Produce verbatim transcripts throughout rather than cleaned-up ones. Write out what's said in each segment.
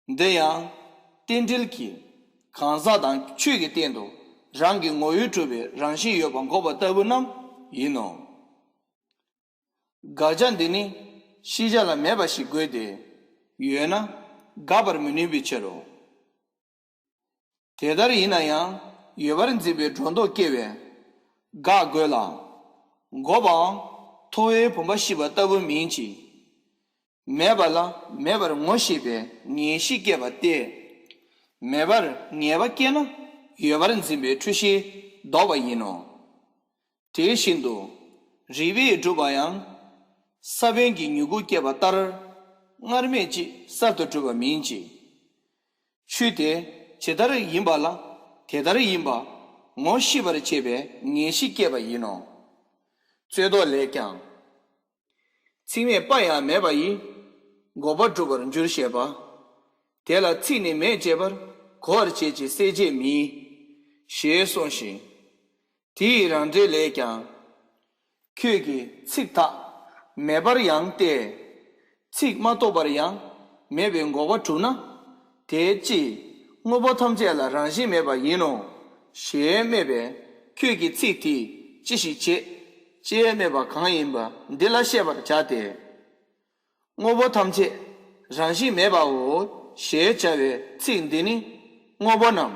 འདི་ཡང་རྟེན་འབྲེལ་གྱི་གང་ཟག་དང་ཆོས་ཀྱི་སྟེང་དུ་རང་གི་ངོ་བོས་གྲུབ་པའི་རང་བཞིན་ཡོད་པ་འགོག་པ་ལྟ་བུ་རྣམས་ཡིན་ནོ། དགག་བྱ་འདི་ནི་ཤེས་བྱ་ལ་མེད་པ་ཞིག་དགོས་ཏེ། ཡོད་ན་དགག་པར་མི་ནུས་པའི་ཕྱིར་རོ། དེ་ལྟར་ཡིན་ན་ཡང་ཡོད་པར་འཛིན་པའི་སྒྲོ་འདོགས་སྐྱེ་བས་དགག་དགོས་ལ། འགོག་པའང་ཐོ་བའི་བུམ་པ་བཤིག་པ་ལྟ་བུ་མིན་གྱི། མེད་པ་ལ་མེད་པར་ངོ་ཤེས་པའི་ངེས་ཤེས་སྐྱེས་པ་སྟེ། མེད་པར་ངེས་པ་སྐྱེས་ན་ཡོད་པར་འཛིན་པའི་འཁྲུལ་ཤེས་ལྡོག་པ་ཡིན་ནོ། དེ་བཞིན་དུ་རིགས་པས་གྲུབ་པ་ཡང་ས་བོན་གྱི་མྱུ་གུ་སྐྱེས་པ་ལྟར་སྔར་མེད་ཅིག་གསར་དུ་གྲུབ་པ་མིན་གྱི། ཆོས་དེ་ཇི་ལྟར་ཡིན་པ་ལ་དེ་ལྟར་ཡིན་པ་ངོ་ཤེས་པར་བྱེད་པའི་ངེས་ཤེས་སྐྱེས་པ་ཡིན་ནོ། རྩོད་ཟློག་ལས་ཀྱང་། ཚིག་མེད་པ་ཡང་མེད་པ་ཡི། འགོག་པ་སྒྲུབ་པར་འགྱུར་ཞེས་པ། དེ་ལ་ཚིག་ནི་མེད་ཅེས་པར་གོ་བར་བྱེད་ཅིང་གསལ་བྱེད་མིན། ཞེས་གསུངས་ཤིང་། དེ་ཡི་རང་འགྲེལ་ལས་ཀྱང་། ཁྱོད་ཀྱིས་ཚིག་དག་མེད་པར་ཡང་སྟེ། ཚིག་མ་གཏོགས་པར་ཡང་མེད་པའི་འགོག་པ་གྲུབ་ན། དེའི་ཅི། དངོས་པོ་ཐམས་ཅད་ལ་རང་བཞིན་མེད་པ་ཡིན་ནོ། ཞེས་སྨྲས་པས། ཁྱོད་ཀྱིས་ཚིག་དེས་ཅི་ཞིག་བྱེད། ཅེས་སྨྲས་པ་གང་ཡིན་པ་འདི་ལ་བཤད་པར་བྱ་སྟེ། དངོས་པོ་ཐམས་ཅད་རང་བཞིན་མེད་པའོ་ཞེས་བྱ་བའི་ཚིག་འདི་ནི་དངོས་པོ་རྣམས་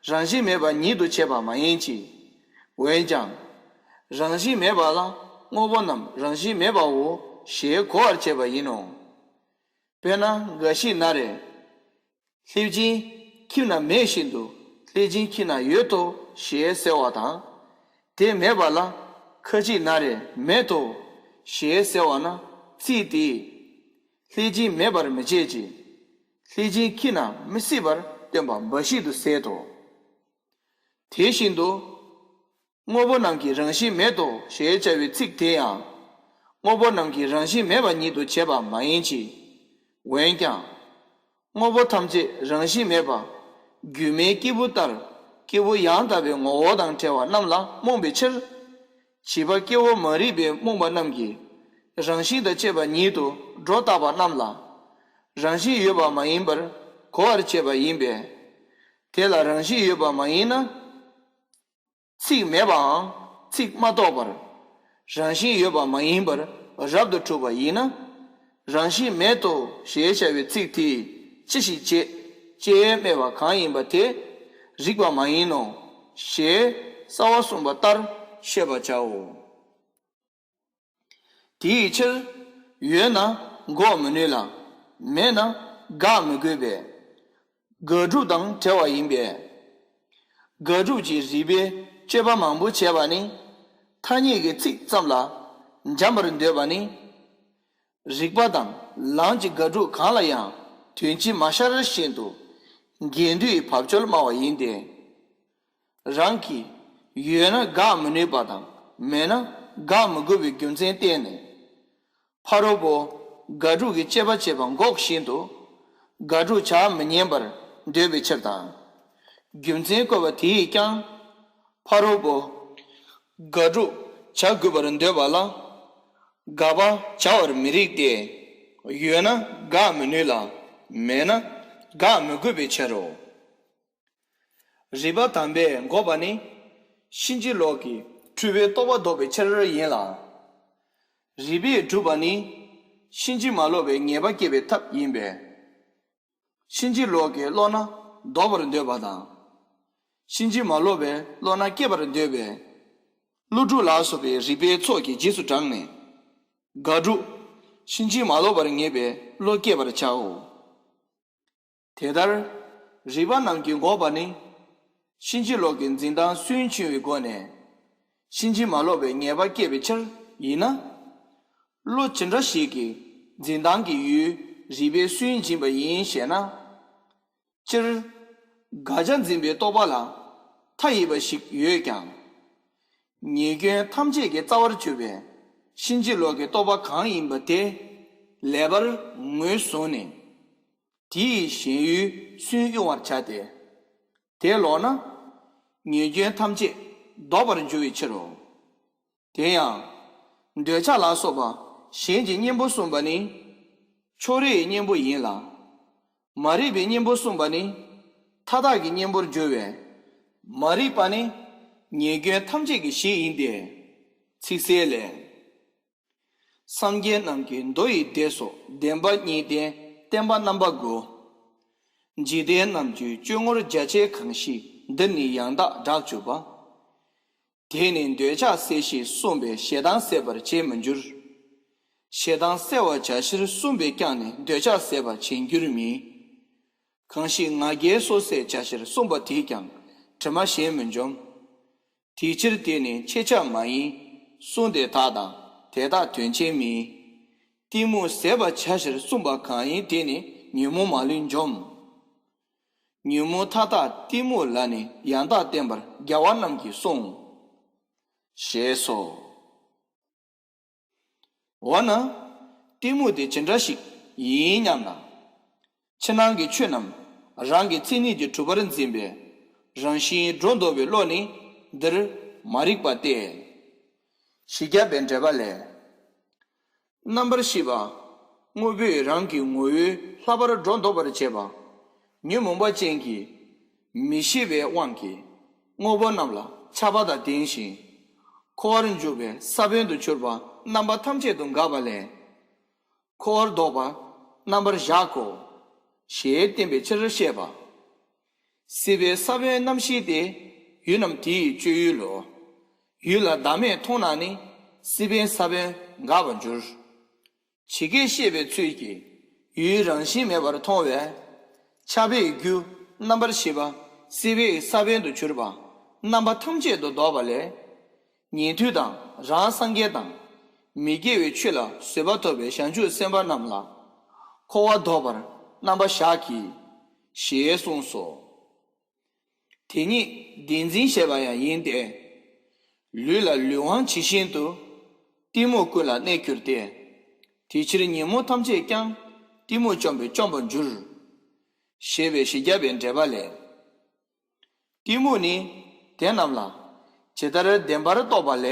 རང་བཞིན་མེད་པ་ཉིད་དུ་བྱེད་པ་མ་ཡིན་གྱི། འོན་ཀྱང་། རང་བཞིན་མེད་པ་ལ་དངོས་པོ་རྣམས་རང་བཞིན་མེད་པའོ་ཞེས་གོ་བར་བྱེད་པ་ཡིན་ནོ། དཔེར་ན་འགའ་ཞིག་ན་རེ། ལྷས་སྦྱིན་ཁྱིམ་ན་མེད་བཞིན་དུ་ལྷས་སྦྱིན་ཁྱིམ་ན་ཡོད་དོ་ཞེས་ཟེར་བ་དང་། དེ་མེད་པ་ལ་ཁ་ཅིག་ན་རེ་མེད་དོ་ཞེས་ཟེར་བ་ན་ཚིག་དེས་ལྷས་སྦྱིན་མེད་པར་མི་བྱེད་ཅིང་། ལྷས་སྦྱིན་ཁྱིམ་ན་མི་སྲིད་པར་སྟོན་པ་འབའ་ཞིག་ཏུ་ཟད་དོ། དེ་བཞིན་དུ། དངོས་པོ་རྣམས་ཀྱི་རང་བཞིན་མེད་དོ་ཞེས་བྱ་བའི་ཚིག་དེ་ཡང་། དངོས་པོ་རྣམས་ཀྱི་རང་བཞིན་མེད་པ་ཉིད་དུ་བྱེད་པ་མ་ཡིན་གྱི། འོན་ཀྱང་། དངོས་པོ་ཐམས་ཅད་རང་བཞིན་མེད་པ། སྒྱུ་མའི་སྐྱེས་བུ་ལྟར་སྐྱེས་བུ་ཡང་དག་པའི་ངོ་བོ་དང་བྲལ་བ་རྣམས་ལ་རྨོངས་པའི་ཕྱིར། བྱིས་པ་སྐྱེ་བོ་མ་རིག་པས་རྨོངས་པ་རྣམས་ཀྱི། རང་བཞིན་དང་བཅས་པ་ཉིད་དུ་སྒྲོ་བཏགས་པ་རྣམས་ལ། རང་བཞིན་ཡོད་པ་མ་ཡིན་པར་གོ་བར་བྱེད་པ་ཡིན་པས། དེ་ལ་རང་བཞིན་ཡོད་པ་མ་ཡིན་ན། ཚིག་མེད་པའང་ཚིག་མ་གཏོགས་པར་རང་བཞིན་ཡོད་པ་མ་ཡིན་པར་རབ་ཏུ་གྲུབ་པ་ཡིན་ན། རང་བཞིན་མེད་དོ་ཞེས་བྱ་བའི་ཚིག་དེས་ཅི་ཞིག་བྱེད་ཅེས་སྨྲས་པ་གང་ཡིན་པ་དེ་རིགས་པ་མ་ཡིན་ནོ་ཞེས་གསལ་བར་གསུངས་པ་ལྟར་ཤེས་པར་བྱའོ། དེའི་ཕྱིར། ཡོད་ན་འགོག་མི་ནུས་ལ། མེད་ན་དགག་མི་དགོས་པས། དགག་སྒྲུབ་དང་བྲལ་བ་ཡིན་པས། དགག་སྒྲུབ་ཀྱི་རིགས་པའི་དཔྱོད་པ་མང་པོ་བྱས་པ་ནི། ཐ་སྙད་ཀྱི་ཚིག་ཙམ་ལ་འཇམ་པར་འདོད་པ་ནི། རིགས་པ་དང་ལམ་གྱི་དགག་སྒྲུབ་གང་ལ་ཡང་དོན་སྤྱི་མ་ཤར་བཞིན་དུ་འགལ་འདུའི་བབ་ཅོལ་སྨྲ་བ་ཡིན་ཏེ། རང་གིས་ཡོད་ན་དགག་མི་ནུས་པ་དང་མེད་ན་དགག་མི་དགོས་པའི་རྒྱུ་མཚན་བསྟན་ནས། ཕ་རོལ་པོ་དགག་སྒྲུབ་ཀྱི་དཔྱད་པ་བྱེད་པ་འགོག་བཞིན་དུ་དགག་སྒྲུབ་བྱ་མི་ཉན་པར་འདོད་པའི་ཕྱིར་དང་། རྒྱུ་མཚན་བཀོད་པ་དེས་ཀྱང་ཕ་རོལ་པོ་དགག་སྒྲུབ་བྱ་དགོས་པར་འདོད་པ་ལ་དགག་པ་བྱ་བར་མི་རིགས་ཏེ། ཡོད་ན་དགག་མི་ནུས་ལ་མེད་ན་དགག་མི་དགོས་པའི་ཕྱིར་རོ། རིགས་པ་དམ་པས་འགོག་པ་ནི། ཕྱིན་ཅི་ལོག་གི་འཁྲུལ་པའི་རྟོག་པ་ལྡོག་པའི་ཕྱིར་ཡིན་ལ། རིགས་པས་སྒྲུབ་པ་ནི། ཕྱིན་ཅི་མ་ལོག་པའི་ངེས་པ་སྐྱེད་པའི་ཐབས་ཡིན་པས། ཕྱིན་ཅི་ལོག་གི་བློ་སྣ་ལྡོག་པར་འདོད་པ་དང་། ཕྱིན་ཅི་མ་ལོག་པའི་བློ་སྣ་སྐྱེད་པར་འདོད་པས། ཀླུ་སྒྲུབ་ལ་སོགས་པའི་རིགས་པའི་ཚོགས་ཀྱི་རྗེས་སུ་འབྲངས་ནས། དགག་སྒྲུབ། ཕྱིན་ཅི་མ་ལོག་པར་ངེས་པའི་བློ་སྐྱེད་པར་བྱའོ། དེ་ལྟར། རིགས་པ་རྣམས་ཀྱིས་འགོག་པ་ནི། ཕྱིན་ཅི་ལོག་གི་འཛིན་སྟངས་སུན་འབྱིན་པའི་སྒོ་ནས། ཕྱིན་ཅི་མ་ལོག་པའི་ངེས་པ་སྐྱེད་པའི་ཕྱིར་ཡིན་ན། བློ་ཇི་འདྲ་ཞིག་གི་འཛིན་སྟངས་ཀྱི་ཡུལ་རིགས་པས་སུན་འབྱིན་པ་ཡིན་ཞེ་ན། སྤྱིར། དགག་བྱ་འཛིན་པའི་རྟོག་པ་ལ་མཐའ་ཡས་པ་ཞིག་ཡོད་ཀྱང་། ཉེས་སྐྱོན་ཐམས་ཅད་ཀྱི་རྩ་བར་གྱུར་པའི་ཕྱིན་ཅི་ལོག་གི་རྟོག་པ་གང་ཡིན་པ་དེ་ལེགས་པར་ངོས་བཟུང་ནས། དེ་ཡི་ཞེན་ཡུལ་སུན་དབྱུང་བར་བྱ་སྟེ། དེ་ལོག་ན། ཉེས་སྐྱོན་ཐམས་ཅད་ལྡོག་པར་འགྱུར་བའི་ཕྱིར་རོ། དེ་ཡང་། འདོད་ཆགས་ལ་སོགས་པ་གཞན་གྱི་གཉེན་པོ་གསུངས་པ་ནི། ཕྱོགས་རིས་ཀྱི་གཉེན་པོ་ཡིན་ལ། མ་རིག་པའི་གཉེན་པོ་གསུངས་པ་ནི། མཐའ་དག་གི་གཉེན་པོར་འགྱུར་བས། མ་རིག་པ་ནི། ཉེས་སྐྱོན་ཐམས་ཅད་ཀྱི་གཞི་ཡིན་ཏེ། ཚིག་གསལ་ལས། སངས་རྒྱས་རྣམས་ཀྱི་མདོ་ཡི་སྡེ་སོགས་བདེན་པ་གཉིས་ལྡན་བསྟན་པ་རྣམ་པ་དགུ། འཇིག་རྟེན་རྣམས་ཀྱི་སྤྱོད་ངོར་རྒྱ་ཆེ་གང་ཞིག་འདིར་ནི་ཡང་དག་བསྒྲགས་གྱུར་པ། དེས་ནི་འདོད་ཆགས་སེལ་ཞེས་གསུངས་པས་ཞེ་སྡང་ཟད་པར་བྱེད་མི་འགྱུར། ཞེ་སྡང་སེལ་བར་བྱ་ཕྱིར་གསུངས་པས་ཀྱང་ནི་འདོད་ཆགས་ཟད་པར་བྱེད་འགྱུར་མིན། གང་ཞིག་ང་རྒྱལ་སོ་སོས་བྱ་ཕྱིར་གསུངས་པ་དེས་ཀྱང་དྲི་མ་གཞན་མི་འཇོམས། དེའི་ཕྱིར་དེ་ནི་ཁྱེད་ཅག་མ་ཡིན། གསུངས་ཏེ་དག་དང་དེ་དག་དོན་ཆེན་མིན། གཏི་མུག་ཟད་པར་བྱ་ཕྱིར་གསུངས་པ་གང་ཡིན་དེ་ནི་ཉོན་མོངས་མ་ལུས་འཇོམས། ཉོན་མོངས་མཐའ་དག་གཏི་མུག་ལ་ནི་ཡང་དག་བསྟན་པར་རྒྱལ་བ་རྣམས་ཀྱིས་གསུངས། ཞེས་སོ། འོ་ན། གཏི་མུག་དེ་ཇི་འདྲ་ཞིག་ཡིན་སྙམ་ན། ཕྱི་ནང་གི་ཆོས་རྣམས་རང་གི་མཚན་ཉིད་ཀྱིས་གྲུབ་པར་འཛིན་པའི་རང་བཞིན་སྒྲོ་འདོགས་པའི་བློ་ནི་འདིར་མ་རིག་པ་སྟེ། བཞི་བརྒྱ་པའི་འགྲེལ་པ་ལས། རྣམ་པར་ཤེས་པ། དངོས་པོས་རང་གི་ངོ་བོའི་ལྷག་པར་སྒྲོ་འདོགས་པར་བྱེད་པ། ཉོན་མོངས་པ་ཅན་གྱི་མི་ཤེས་པའི་དབང་གིས་དངོས་པོ་རྣམས་ལ་ཆགས་པ་དང་ལྡན་ཞིང་། འཁོར་བར་འཇུག་པའི་ས་བོན་དུ་གྱུར་པ་རྣམ་པ་ཐམས་ཅད་དུ་འགགས་པ་ལས། འཁོར་བར་ལྡོག་པ་རྣམ་པར་གཞག་གོ། ཞེས་བསྟན་པའི་ཕྱིར་བཤད་པ། སྲིད་པའི་ས་བོན་རྣམ་ཤེས་ཏེ། ཡུལ་རྣམས་དེ་ཡི་སྤྱོད་ཡུལ་ལོ། ཡུལ་ལ་བདག་མེད་མཐོང་ན་ནི། སྲིད་པའི་ས་བོན་འགག་པར་འགྱུར། ཇི་སྐད་བཤད་པའི་ཚུལ་གྱིས་ཡུལ་རང་བཞིན་མེད་པར་མཐོང་བས། ཆགས་པའི་རྒྱུ་རྣམ་པར་ཤེས་པ་སྲིད་པའི་ས་བོན་དུ་གྱུར་པ་རྣམ་པ་ཐམས་ཅད་དུ་ལྡོག་པ་ལས། ཉན་ཐོས་དང་རང་སངས་རྒྱས་དང་མི་དགེ་བའི་ཆོས་ལ་བཟོད་པ་ཐོབ་པའི་བྱང་ཆུབ་སེམས་དཔའ་རྣམས་ལ་འཁོར་བ་ལྡོག་པར་རྣམ་པ་བཞག་གི། ཞེས་གསུངས་སོ། དེ་ཉིད་བདེན་འཛིན་བྱས་པ་ཡང་ཡིན་ཏེ། ལུས་ལ་ལུས་དབང་ཇི་བཞིན་དུ། གཏི་མུག་ཀུན་ལ་གནས་གྱུར་ཏེ། དེ་ཕྱིར་ཉོན་མོངས་ཐམས་ཅད་ཀྱང་གཏི་མུག་བཅོམ་པས་བཅོམ་པར་འགྱུར། ཞེས་པའི་བཞི་བརྒྱ་པའི་འགྲེལ་པ་ལས། གཏི་མུག་ནི་དེ་རྣམས་ལ་ཇི་ལྟར་བདེན་པར་རྟོགས་པ་ལས་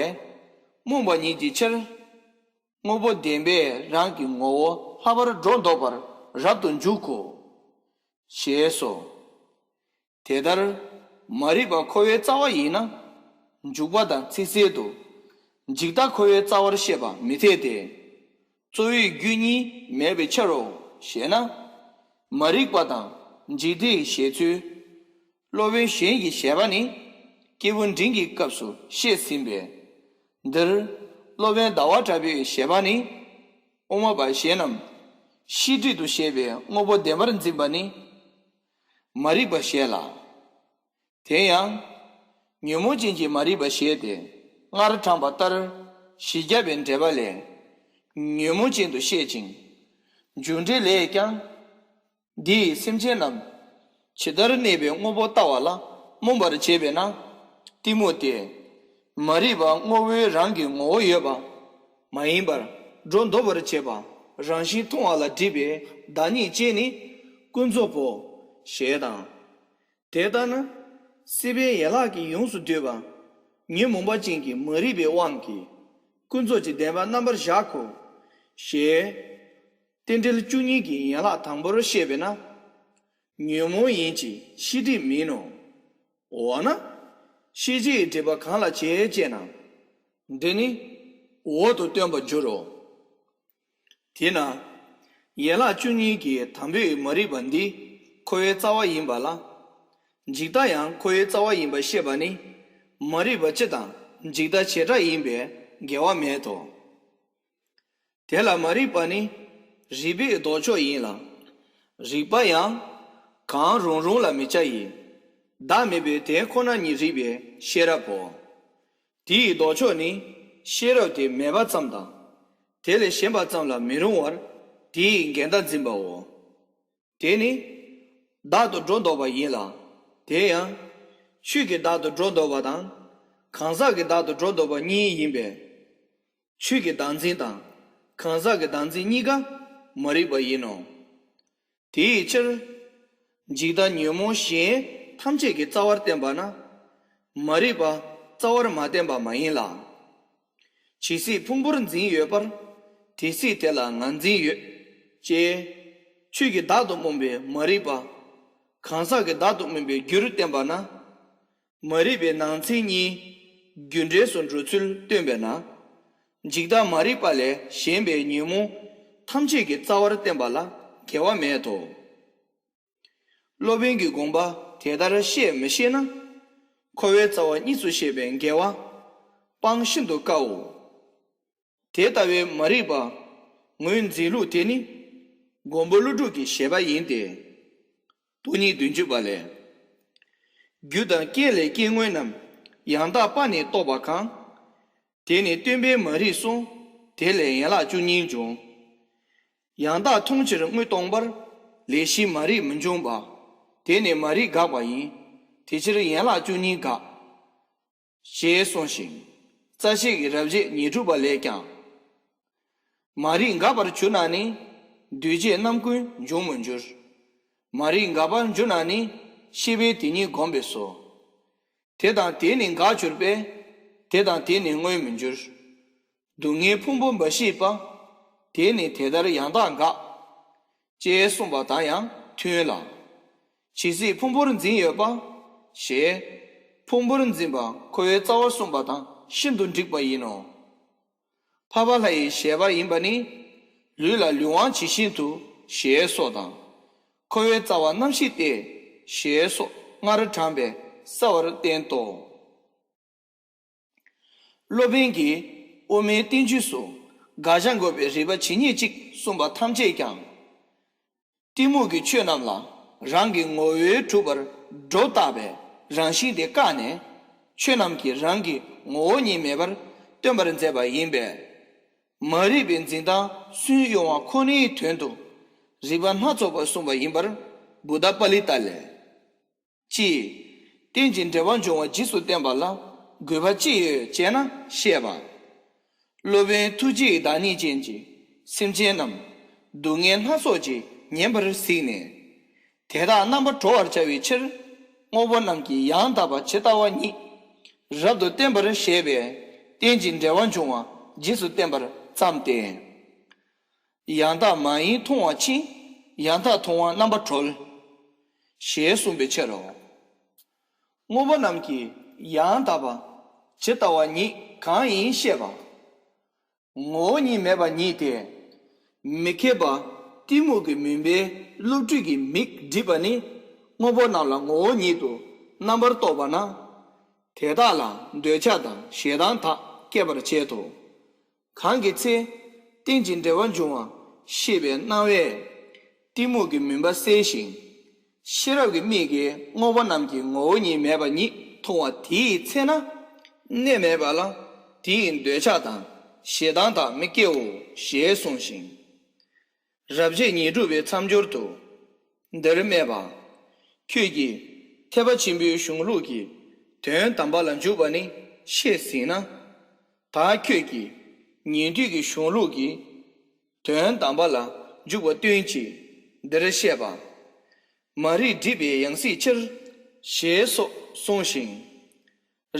རྨོངས་པ་ཉིད་ཀྱི་ཕྱིར། དངོས་པོ་བདེན་པས་རང་གི་ངོ་བོ་ལྷག་པར་སྒྲོ་འདོགས་པར་རབ་ཏུ་འཇུག་གོ། ཞེས་སོ། དེ་ལྟར་མ་རིག་པ་འཁོར་བའི་རྩ་བ་ཡིན་ན། འཇུག་པ་དང་ཚིག་གསལ་དུ། འཇིག་ལྟ་འཁོར་བའི་རྩ་བར་བཤད་པ་མི་འཐད་དེ། རྩོལ་བའི་རྒྱུ་གཉིས་མེད་པའི་ཕྱིར་རོ། ཞེ་ན། མ་རིག་པ་དང་འཇིག་ལྟའི་བཤད་ཚུལ། སློབ་དཔོན་གཞན་གྱིས་བཤད་པ་ནི། སྐྱེས་བུ་འབྲིང་གི་སྐབས་སུ་བཤད་ཟིན་པས། འདིར་སློབ་དཔོན་ཟླ་བ་གྲགས་པས་བཤད་པ་ནི། དབུ་མ་པ་གཞན་རྣམས་ཤེས་སྒྲིབ་ཏུ་བཤད་པའི་དངོས་པོ་བདེན་པར་འཛིན་པ་ནི། མ་རིག་པ་བཤད་ལ། དེ་ཡང་། ཉོན་མོངས་ཅན་གྱི་མ་རིག་པ་བཤད་དེ། སྔར་དྲངས་པ་ལྟར་བཞི་བརྒྱ་པའི་འགྲེལ་པ་ལས། ཉོན་མོངས་ཅན་དུ་བཤད་ཅིང་། འཇུག་འགྲེལ་ལས་ཀྱང་། འདི་ཡིས་སེམས་ཅན་རྣམས། ཇི་ལྟར་གནས་པའི་དངོས་པོ་ལྟ་བ་ལ་རྨོངས་པར་བྱེད་པས་ན། གཏི་མུག་སྟེ། མ་རིག་པ་དངོས་པོའི་རང་གི་ངོ་བོ་ཡོད་པ། མ་ཡིན་པར་སྒྲོ་འདོགས་པར་བྱེད་པ་རང་བཞིན་མཐོང་བ་ལ་སྒྲིབ་པའི་བདག་ཉིད་ཅན་ནི་ཀུན་རྫོབ་བོ། ཞེས་དང་། དེ་ལྟ་ན། སྲིད་པའི་ཡན་ལག་གིས་ཡོངས་སུ་བསྡུས་པ། ཉོན་མོངས་པ་ཅན་གྱི་མ་རིག་པའི་དབང་གིས། ཀུན་རྫོབ་ཀྱི་བདེན་པ་རྣམ་པར་བཞག་གོ། ཞེས། རྟེན་འབྲེལ་བཅུ་གཉིས་ཀྱི་ཡན་ལག་དང་པོར་བཤད་པས་ན། ཉོན་མོངས་ཡིན་གྱི་ཤེས་སྒྲིབ་མིན་ནོ། འོ་ན། ཤེས་བྱའི་སྒྲིབ་པ་གང་ལ་བྱེད་ཅེ་ན། འདི་ནི། འོག་ཏུ་སྟོན་པར་འགྱུར་རོ། དེས་ན། ཡན་ལག་བཅུ་གཉིས་ཀྱི་དང་པོའི་མ་རིག་པ་འདི་འཁོར་བའི་རྩ་བ་ཡིན་པ་ལ། འཇིག་ལྟ་ཡང་འཁོར་བའི་རྩ་བ་ཡིན་པར་བཤད་པ་ནི། མ་རིག་པ་སྤྱི་དང་འཇིག་ལྟ་བྱེ་བྲག་ཡིན་པས་འགལ་བ་མེད་དོ། དེ་ལ་མ་རིག་པ་ནི་རིག་པའི་ལྡོག་ཕྱོགས་ཡིན་ལ། རིག་པ་ཡང་གང་རུང་རུང་ལ་མི་བྱ་ཡི། བདག་མེད་པའི་དོན་ཁོ་ན་ཉིད་རིག་པའི་ཤེས་རབ་བོ། དེའི་ལྡོག་ཕྱོགས་ནི་ཤེས་རབ་དེ་མེད་པ་ཙམ་དང་། དེ་ལས་གཞན་པ་ཙམ་ལ་མི་རུང་བར་དེའི་འགལ་ཟླ་འཛིན་པའོ། དེ་ནི་བདག་ཏུ་སྒྲོ་འདོགས་པ་ཡིན་ལ། དེ་ཡང་ཆོས་ཀྱི་བདག་ཏུ་སྒྲོ་འདོགས་པ་དང་། གང་ཟག་གི་བདག་ཏུ་སྒྲོ་འདོགས་པ་གཉིས་ཡིན་པས། ཆོས་ཀྱི་བདག་འཛིན་དང་གང་ཟག་གི་བདག་འཛིན་གཉིས་ཀ་མ་རིག་པ་ཡིན་ནོ། དེའི་ཕྱིར། འཇིག་ལྟ་ཉོན་མོངས་གཞན་ཐམས་ཅད་ཀྱི་རྩ་བར་བསྟན་པ་ན། མ་རིག་པ་རྩ་བར་མ་བསྟན་པ་མ་ཡིན་ལ། ཇི་སྲིད་ཕུང་པོར་འཛིན་ཡོད་པར། དེ་སྲིད་དེ་ལ་ང་འཛིན་ཡོད། ཅེས། ཆོས་ཀྱི་བདག་ཏུ་སྨོན་པའི་མ་རིག་པ། གང་ཟག་གི་བདག་ཏུ་སྨོན་པའི་རྒྱུར་བསྟན་པ་ན། མ་རིག་པའི་ནང་ཚན་གཉིས་རྒྱུ་འབྲས་སུ་འགྲོ་ཚུལ་སྟོན་པས་ན། འཇིག་ལྟ་མ་རིག་པ་ལས་གཞན་པའི་ཉོན་མོངས་ཐམས་ཅད་ཀྱི་རྩ་བར་བསྟན་པ་ལ་འགལ་བ་མེད་དོ། སློབ་དཔོན་གྱི་དགོངས་པ་དེ་ལྟར་བཤད་མི་ཤེས་ན། འཁོར་བའི་རྩ་བ་གཉིས་སུ་བཤད་པའི་འགལ་བ་སྤང་ཤིན་ཏུ་དཀའོ། དེ་ལྟ་བུའི་མ་རིག་པ་ངོས་འཛིན་ལུགས་དེ་ནི་མགོན་པོ་ཀླུ་སྒྲུབ་ཀྱི་བཞེད་པ་ཡིན་ཏེ། སྟོང་ཉིད་བདུན་ཅུ་པ་ལས། རྒྱུ་དང་རྐྱེན་ལས་སྐྱེ་དངོས་རྣམས་ཡང་དག་པ་ནི་རྟོགས་པ་གང་། དེ་ནི་སྟོན་པའི་མ་རིག་གསུངས། དེ་ལས་ཡན་ལག་བཅུ་གཉིས་འབྱུང་། ཡང་དག་མཐོང་ཕྱིར་དངོས་སྟོང་པར། ལས་གཞི་མ་རིག་མི་འབྱུང་བ། དེ་ནི་མ་རིག་དགག་པ་ཡིན། དེ་ཕྱིར་ཡན་ལག་བཅུ་གཉིས་དགག་ཞེས་གསུངས་ཤིང་། རྩ་ཤེ་གི་རབ་བྱེད་ཉི་དྲུག་པ་ལས་ཀྱང་། མ་རིག་འགག་པར་གྱུར་ན་ནི། འདུས་བྱས་རྣམ་ཀུན་འབྱུང་མི་འགྱུར། མ་རིག་འགག་པར་གྱུར་ན་ནི། ཤེས་པས་དེ་ཉིད་བསྒོམས་པས་སོ། དེ་དང་དེ་ནི་འགག་གྱུར་པས། དེ་དང་དེ་ནི་དངོས་མི་འགྱུར། སྡུག་བསྔལ་ཕུང་པོ་འབའ་ཞིག་པ། དེ་ནི་དེ་ལྟར་ཡང་དག་འགག་ཅེས་གསུངས་པ་དང་ཡང་མཐུན་ལ། ཇི་སྲིད་ཕུང་པོར་འཛིན་ཡོད་པ། ཞེས་ཕུང་པོར་འཛིན་པ་འཁོར་བའི་རྩ་བར་གསུངས་པ་དང་ཤིན་ཏུ་འགྲིག་པ་ཡིན་ནོ། འཕགས་པ་ལྷ་ཡི་བཞེད་པ་ཡིན་པ་ནི། ལུས་ལ་ལུས་དབང་ཇི་བཞིན་དུ། ཞེས་སོགས་དང་། འཁོར་བའི་རྩ་བ་རྣམ་བཞི་སྟེ། ཞེས་སོགས་སྔར་དྲངས་པས་གསལ་བར་བསྟན་ཏོ། སློབ་དཔོན་གྱིས་དབུ་མའི་བསྟན་བཅོས་སུ་དགག་བྱ་འགོག་པའི་རིགས་པ་ཇི་སྙེད་ཅིག་གསུངས་པ་ཐམས་ཅད་ཀྱང་། གཏི་མུག་གི་ཆོས་རྣམས་ལ་རང་གི་ངོ་བོས་གྲུབ་པར་སྒྲོ་བཏགས་པའི་རང་བཞིན་དེ་བཀག་ནས། ཆོས་རྣམས་ཀྱི་རང་གི་ངོ་བོ་ཉིད་མེད་པར་སྟོན་པར་མཛད་པ་ཡིན་པས། མ་རིག་པའི་འཛིན་སྟངས་སུན་དབྱུང་བ་ཁོ་ནའི་དོན་དུ་རིགས་པ་སྣ་ཚོགས་པ་གསུངས་པ་ཡིན་པར་བུདྡྷ་པཱ་ལི་ཏ་ལས། གཅིག་རྟེན་ཅིང་འབྲེལ་བར་འབྱུང་བ་རྗེས་སུ་བསྟན་པ་ལ་དགོས་པ་ཅི་ཡོད་ཅེ་ན་བཤད་པ། སློབ་དཔོན་ཐུགས་རྗེའི་བདག་ཉིད་ཅན་གྱིས་སེམས་ཅན་རྣམས་སྡུག་བསྔལ་སྣ་ཚོགས་ཀྱིས་ཉེན་པར་གཟིགས་ནས། དེ་དག་རྣམ་པར་གྲོལ་བར་བྱ་བའི་ཕྱིར། དངོས་པོ་རྣམས་ཀྱི་ཡང་དག་པ་ཇི་ལྟ་བ་ཉིད་རབ་ཏུ་བསྟན་པར་བཞེད་པས། རྟེན་ཅིང་འབྲེལ་བར་འབྱུང་བ་རྗེས་སུ་བསྟན་པར་བརྩམས་ཏེ། ཡང་དག་མ་ཡིན་མཐོང་བ་ཕྱིན། ཡང་དག་མཐོང་བ་རྣམ་པར་གྲོལ། ཞེས་གསུངས་པའི་ཕྱིར་རོ། དངོས་པོ་རྣམས་ཀྱི་ཡང་དག་པ་ཇི་ལྟ་བ་ཉིད་གང་ཡིན་ཤེས་པ། ངོ་བོ་ཉིད་མེད་པ་ཉིད་དེ། མི་མཁས་པ་གཏི་མུག་གི་མུན་པས་བློ་གྲོས་ཀྱི་མིག་བསྒྲིབས་པ་ནི། དངོས་པོ་རྣམས་ལ་ངོ་བོ་ཉིད་དུ་རྣམ་པར་རྟོག་པ་ན། དེ་དག་ལ་འདོད་ཆགས་དང་ཞེ་སྡང་དག་སྐྱེད་པར་བྱེད་དོ། གང་གི་ཚེ། རྟེན་ཅིང་འབྲེལ་བར་འབྱུང་བ་ཤེས་པའི་སྣང་བས། གཏི་མུག་གི་མུན་པ་སེལ་ཞིང་། ཤེས་རབ་ཀྱི་མིག་གིས་དངོས་པོ་རྣམས་ཀྱི་ངོ་བོ་ཉིད་མེད་པ་ཉིད་མཐོང་བ་དེའི་ཚེ་ན། གནས་མེད་པ་ལ་དེའི་འདོད་ཆགས་དང་ཞེ་སྡང་དག་མི་སྐྱེའོ། ཞེས་གསུངས་ཤིང་། རབ་བྱེད་ཉི་སྒྲུབ་པའི་མཚམས་སྦྱོར་དུ། འདིར་སྨྲས་པ། ཁྱོད་ཀྱིས་ཐེག་པ་ཆེན་པོའི་གཞུང་ལུགས་ཀྱི་དོན་དམ་པ་ལ་འཇུག་པ་ནི་ཤེས་ཟིན་ན། ད་ཁྱོད་ཀྱིས་ཉན་ཐོས་ཀྱི་གཞུང་ལུགས་ཀྱི་དོན་དམ་པ་ལ་འཇུག་པ་སྟོན་ཅིག་འདིར་བཤད་པ། མ་རིག་སྒྲིབ་པའི་ཡང་སྲིད་ཕྱིར། ཞེས་སོགས་གསུངས་ཤིང་།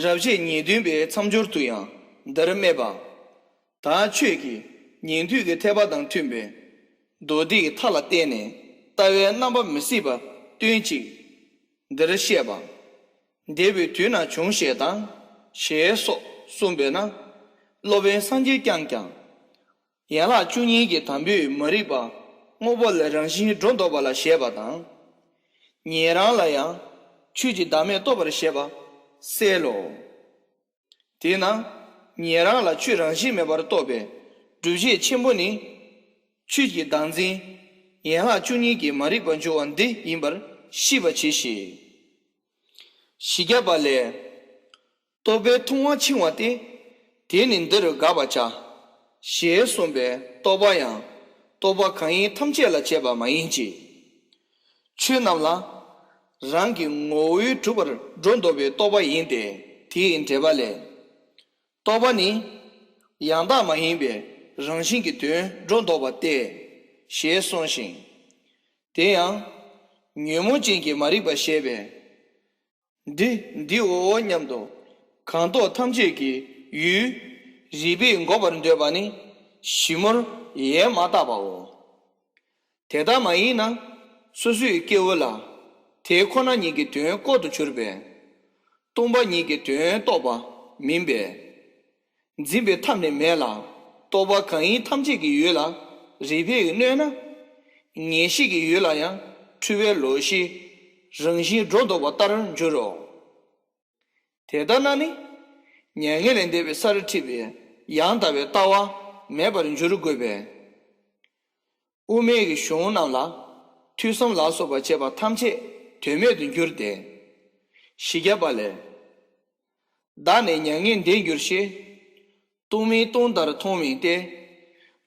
རབ་བྱེད་ཉེར་བདུན་པའི་མཚམས་སྦྱོར་དུ་ཡང་འདིར་སྨྲས་པ། ད་ཁྱོད་ཀྱིས་ཉན་ཐོས་ཀྱི་ཐེག་པ་དང་མཐུན་པའི་མདོ་སྡེའི་མཐའ་ལ་བརྟེན་ནས་ལྟ་བའི་རྣམ་པ་མི་སྲིད་པ་སྟོན་ཅིག་འདིར་བཤད་པ། འདས་པའི་དུས་ན་བྱུང་ཞེས་དང་། ཞེས་སོགས་གསུངས་པས་ན། སློབ་དཔོན་སངས་རྒྱས་བསྐྱངས་ཀྱང་། ཡན་ལག་བཅུ་གཉིས་ཀྱི་དང་པོའི་མ་རིག་པ་དངོས་པོ་ལས་རང་བཞིན་སྒྲོ་འདོགས་པ་ལ་བཞེད་པ་དང་། ཉན་རང་ལ་ཡང་ཆོས་ཀྱི་བདག་མེད་རྟོགས་པར་བཞེད་པ་གསལ་ལོ། དེས་ན་ཉན་རང་ལ་ཆོས་རང་བཞིན་མེད་པར་རྟོགས་པའི་སྒྲུབ་བྱེད་ཆེན་པོ་ནི། ཆོས་ཀྱི་བདག་འཛིན་ཡན་ལག་བཅུ་གཉིས་ཀྱི་མ་རིག་པ་འཇུག་པ་འདི་ཡིན་པར་ཤེས་པ་གྱིས་ཤིག་བཞི་བརྒྱ་པ་ལས། རྟོག་པས་མཐོང་བ་འཆིང་བ་སྟེ། དེ་ནི་འདི་རུ་དགག་པར་བྱ། ཞེས་གསུངས་པས་རྟོག་པ་ཡང་རྟོག་པ་གང་ཡིན་ཐམས་ཅད་ལ་བྱེད་པ་མ་ཡིན་གྱི། ཆོས་རྣམས་ལ་རང་གི་ངོ་བོས་གྲུབ་པར་སྒྲོ་འདོགས་པའི་རྟོག་པ་ཡིན་ཏེ། དེའི་འགྲེལ་པ་ལས། རྟོག་པ་ནི་ཡང་དག་མ་ཡིན་པའི་རང་བཞིན་གྱི་དོན་སྒྲོ་འདོགས་པ་སྟེ། ཞེས་གསུངས་ཤིང་། དེ་ཡང་ཉོན་མོངས་ཅན་གྱི་མ་རིག་པ་བཤད་པས། འདི་འདི་འོ་སྙམ་དུ་གང་རྟོགས་ཐམས་ཅད་ཀྱི་ཡུལ་རིགས་པས་འགོག་པར་འདོད་པ་ནི་ཞིབ་མོར་ཡས་མ་བཏབ་པའོ། དེ་ལྟར་མ་ཡིན་ན། སོ་སོའི་སྐྱེ་བོ་ལ་དེ་ཁོ་ན་ཉིད་ཀྱི་དོན་ལྐོག་ཏུ་གྱུར་པས། སྟོང་པ་ཉིད་ཀྱི་དོན་རྟོགས་པ་མིན་པས། འཛིན་པའི་ཐབས་ནི་མེད་ལ། རྟོག་པ་གང་ཡིན་ཐམས་ཅད་ཀྱི་ཡུལ་ལ་རིགས་པས་གནོད་ན། ངེས་ཤེས་ཀྱི་ཡུལ་ལ་ཡང་འཁྲུལ་པའི་ལོག་ཤེས་རང་བཞིན་སྒྲོ་འདོགས་པ་ལྟར་འགྱུར་རོ། དེ་ལྟར་ན་ནི། མྱ་ངན་ལས་འདས་པའི་སར་འཁྲིད་པའི་ཡང་དག་པའི་ལྟ་བ་མེད་པར་འགྱུར་དགོས་པས། དབུ་མའི་གཞུང་རྣམས་ལ་ཐོས་བསམ་ལ་སོགས་པ་བྱས་པ་ཐམས་ཅད་དོན་མེད་དུ་འགྱུར་ཏེ། བཞི་བརྒྱ་པ་ལས། བདག་ནི་མྱ་ངན་འདས་འགྱུར་ཞེས། སྟོང་མིན་སྟོང་ལྟར་མཐོང་བས་ཏེ།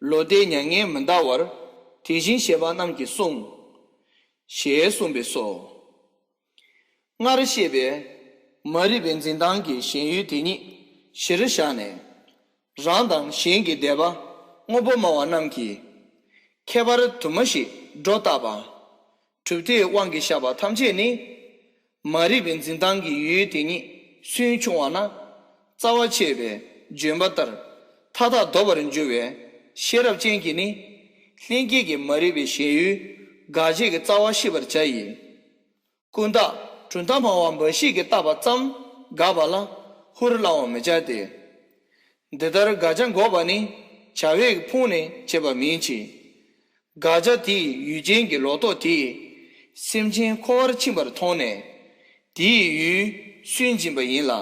བློ་འདས་མྱ་ངན་མི་འདའ་བར། དེ་བཞིན་གཤེགས་པ་རྣམས་ཀྱིས་གསུངས། ཞེས་གསུངས་པས་སོ། སྔར་བཤད་པའི་མ་རིག་པའི་འཛིན་སྟངས་ཀྱི་ཞེན་ཡུལ་དེ་ཉིད་གཞིར་བཞག་ནས། རང་དང་གཞན་གྱི་འདོད་པ་དངོས་པོ་སྨྲ་བ་རྣམས་ཀྱིས་ཁྱད་པར་དུ་མ་ཞིག་སྒྲོ་བཏགས་པ། གྲུབ་མཐའི་དབང་གིས་བཞག་པ་ཐམས་ཅད་ནི། མ་རིག་པའི་འཛིན་སྟངས་ཀྱི་ཡུལ་དེ་ཉིད་སུན་ཕྱུང་བ་ན། རྩ་བ་ཆད་པའི་ལྗོན་པ་ལྟར་མཐའ་དག་ལྡོག་པར་འགྱུར་བའི་ཤེས་རབ་ཅན་གྱིས་ནི། ལྷན་སྐྱེས་ཀྱི་མ་རིག་པའི་ཞེན་ཡུལ་དགག་བྱའི་རྩ་བ་ཤེས་པར་བྱ་ཡི། ཀུན་བརྟགས་གྲུབ་མཐའ་སྨྲ་བ་འབའ་ཞིག་གིས་བརྟགས་པ་ཙམ་དགག་པ་ལ་ཧུར་བླང་བར་མི་བྱ་སྟེ། འདི་ལྟར་དགག་བྱ་འགོག་པ་ནི་བྱ་བས་ཕུང་ནས་བྱེད་པ་མིན་གྱི། དགག་བྱ་དེའི་ཡུལ་ཅན་གྱི་ལོག་རྟོག་དེས་སེམས་ཅན་འཁོར་བར་ཕྱིན་པར་མཐོང་ནས། དེའི་ཡུལ་སུན་འབྱིན་པ་ཡིན་ལ།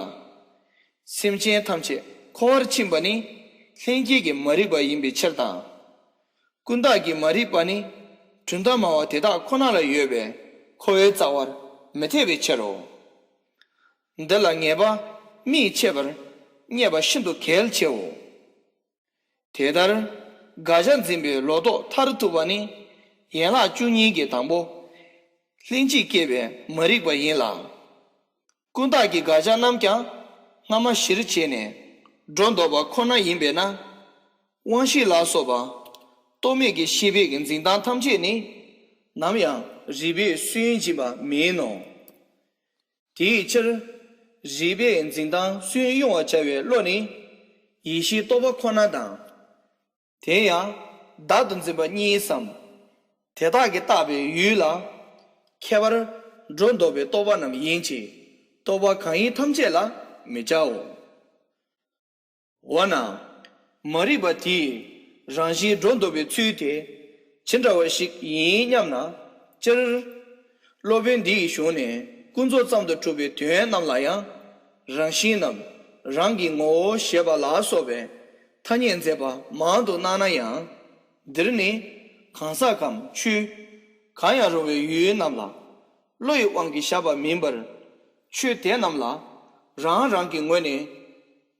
སེམས་ཅན་ཐམས་ཅད་འཁོར་བར་ཕྱིན་པ་ནི་ལྷན་སྐྱེས་ཀྱི་མ་རིག་པ་ཡིན་པའི་ཕྱིར་དང་། ཀུན་བརྟགས་ཀྱི་མ་རིག་པ་ནི་གྲུབ་མཐའ་སྨྲ་བ་དེ་དག་ཁོ་ན་ལ་ཡོད་པས་འཁོར་བའི་རྩ་བར་མི་འཐད་པའི་ཕྱིར་རོ། འདི་ལ་ངེས་པ་མིག་ཕྱེད་པར་རྙེད་པ་ཤིན་ཏུ་གལ་ཆེའོ། དེ་ལྟར་དགག་བྱ་འཛིན་པའི་ལོག་རྟོག་མཐར་ཐུག་པ་ནི་ཡན་ལག་བཅུ་གཉིས་ཀྱི་དང་པོ། ལྷན་ཅིག་སྐྱེས་པའི་མ་རིག་པ་ཡིན་ལ། ཀུན་བརྟགས་ཀྱི་དགག་བྱ་རྣམས་ཀྱང་སྔ་མ་གཞིར་བྱས་ནས་སྒྲོ་འདོགས་པ་ཁོ་ན་ཡིན་པས་ན། དབང་ཤེས་ལ་སོགས་པ་རྟོག་མེད་ཀྱི་ཤེས་པའི་འཛིན་སྟངས་ཐམས་ཅད་ནི་ནམ་ཡང་རིགས་པས་སུན་འབྱིན་པ་མིན་ནོ། དེའི་ཕྱིར། རིགས་པས་འཛིན་སྟངས་སུན་དབྱུང་བར་བྱ་བའི་བློ་ནི་ཡིད་ཤེས་རྟོག་པ་ཁོ་ན་དང་། དེ་ཡང་བདག་ཏུ་འཛིན་པ་གཉིས་སམ། དེ་དག་གིས་བཏགས་པའི་ཡུལ་ལ་ཁྱད་པར་སྒྲོ་འདོགས་པའི་རྟོག་པ་རྣམས་ཡིན་གྱི། རྟོག་པ་གང་ཡིན་ཐམས་ཅད་ལ་མི་བྱའོ། འོ་ན། མ་རིག་པ་དེས་རང་བཞིན་སྒྲོ་འདོགས་པའི་ཚུལ་དེ་ཇི་འདྲ་བ་ཞིག་ཡིན་སྙམ་ན། སྤྱིར། སློབ་དཔོན་འདི་ཡི་གཞུང་ནས་ཀུན་རྫོབ་ཙམ་དུ་གྲུབ་པའི་དོན་རྣམས་ལ་ཡང་། རང་བཞིན་ནམ། རང་གི་ངོ་བོ་ཞེས་པ་ལ་སོགས་པའི་ཐ་སྙད་མཛད་པ་མང་དུ་སྣང་ན་ཡང་། འདིར་ནི་གང་ཟག་གམ་ཆོས་གང་ཡང་རུང་བའི་ཡུལ་རྣམས་ལ་བློ་ཡི་དབང་གིས་བཞག་པ་མིན་པར། ཆོས་དེ་རྣམས་ལ་རང་རང་གི་ངོས་ནས་